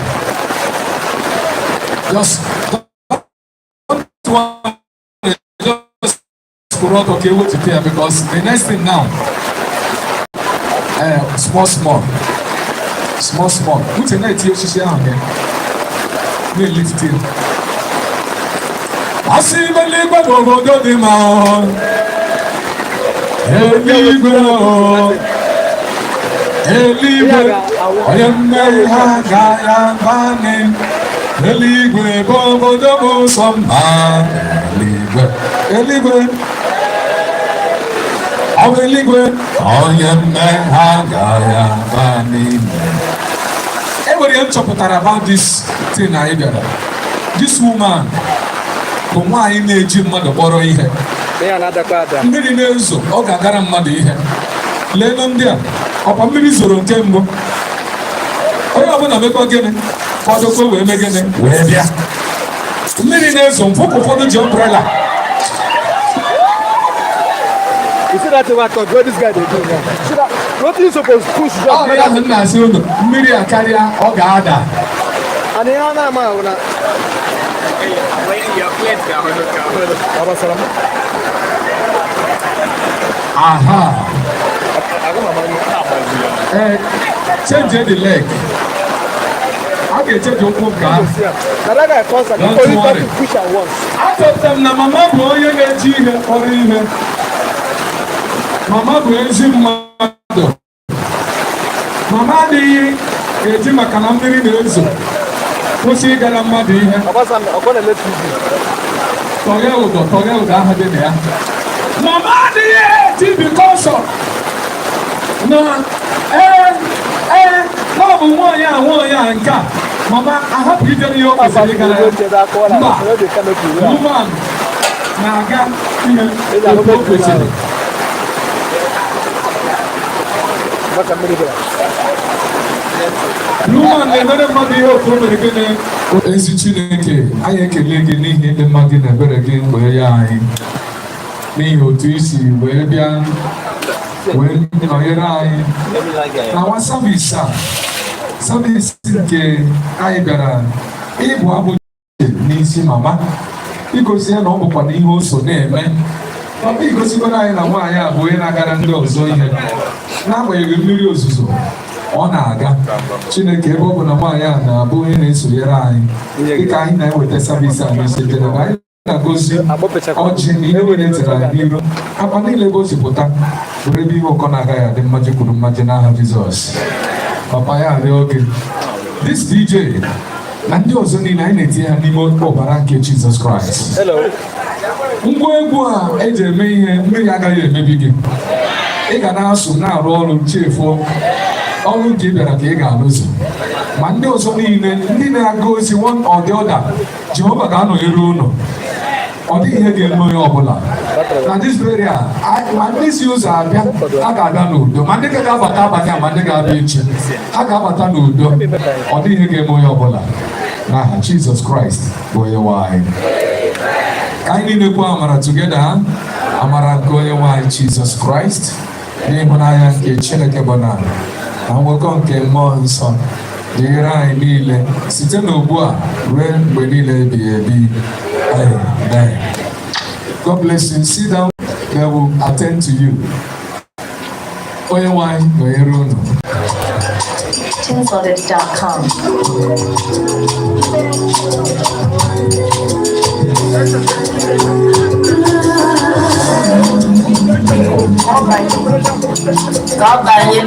S6: Just don't worry, just kwụrụ ọtọ ka ewepụta ya, because the next thing now, small small, small small, uche na-etinye osisi ahụ gị na-elifte ya. Asị m, eluigwe bụ obodo dị mma, eluigwe o, eluigwe, onye mmeri ha ga-ya bani. Eluigwe bụ obodo bụ nsọ mma. Eluigwe, eluigwe, ọ bụ eluigwe, onye mmeri ha ga-ya ba n'ime. E nwere ihe m chọpụtara about this thing anyị bịara. This woman bụ nwaanyị na-eji mmadụ kpọrọ ihe.
S9: Ya na-adakwa ada.
S6: Mmiri na-ezo, ọ ga-agara mmadụ ihe. Leenụ ndị a, ọkwa mmiri zoro nke mbụ, onye ọbụla mekwa gịnị? Kwadokwa wee mee gịnị? Wee bịa. Mmiri na-ezo, mfụ ka ụfọdụ ji umbrella.
S9: You see that thing wey I talk, wey this guy dey do now? See that? Wetin you suppose push just
S6: Ọ ya ahụ m na-asị unu, mmiri a karịa, ọ ga-ada.
S9: And ihe a na-ama ahụ na ọ gbasara m.
S6: Aha.
S9: Aga m amanye.
S6: Ee, change the leg. A ga-echange ụkwụ nke ahụ.
S9: See am. Na that guy cause am.
S6: Don't
S9: Only
S6: worry.
S9: to push am once.
S6: Achọpụtara m na mama bụ onye na-eji ihe kpọrọ ihe. Mama bụ ezi mmadụ. Mama adịghị eji maka na mmiri na-ezo kwụsị ịgara mmadụ ihe.
S9: Ọ gbasara m, ọkọ na-ele TV.
S6: Tọghee ụdọ, tọghee ụdọ ahụ dị na ya. Mama adịghị eji because of na ee ee na ọ bụ nwaanyị a, nwaanyị a nke a, mama ahapụ ijere ihe o kwesịrị ịgara ya. Mba, woman na-aga ihe otu o kwesịrị.
S9: Maka mmiri bịara.
S6: Woman na-emere mmadụ ihe otu o mere gịnị? Ezi Chineke, anyị ekele gị n'ihi ịdị mma gị na ebere gị wee ya anyị, n'ihi otu i si wee bịa wee nọnyere anyị na nwa service a, service nke anyị bịara ịbụ abụ n'isi mama, igosi ya na ọ bụkwa na ihe o so na-eme. Papa, igosikwara anyị na nwaanyị a bụ onye na-agara ndị ọzọ ihe n'agbanyeghị mmiri ozuzo ọ na-aga. Chineke, ebe ọ bụ na nwaanyị a na-abụ onye na-esonyere anyị dịka anyị na-eweta service a n'isi njedebe, anyị na-agozi ọjị na ihe niile tere anyị n'iru, akpa niile ebe o si pụta bụrụ ebe ihe ụkọ na-agaghị adị, mmaji kwuru mmaji, n'aha Jizọs. Papa ya arịọ gị, this DJ na ndị ọzọ niile, anyị na-etinye ha n'ime ọbara nke Jizọs Kraịst. Ngwa egwu a eji eme ihe, mmiri agaghị emebi gị. Ị ga na-asụ, na-arụ ọrụ, chefuo ọrụ nke ị bịara ka ị ga-alụzi. Ma ndị ọzọ niile, ndị na-aga ozi, one or the other, Jehova ga-anọnyere unu. Ọ dịghị ihe ga-eme onye ọbụla na this burial. Ma ndị si ụzọ abịa, ha ga-abịa n'udo. Ma ndị ga-abata abata, ma ndị ga-abịa echi, ha ga-abata n'udo. Ọ dịghị ihe ga-eme onye ọbụla, n'aha Jizọs Kraịst bụ onye nwe anyị. Ka anyị niile kwuo amara together. Amara nke onye nwe anyị Jizọs Kraịst, n'ịhụnanya nke Chineke bụ na nwekọ nke Mmụọ Nsọ dịrị anyị niile site n'ugbu a ruo mgbe niile ebighị ebi. Amen. God bless you. Sit down. They will attend to you. Onye nwe anyị nọnyere unu.
S15: Tunesloaded.com.
S5: Ka ọ banye.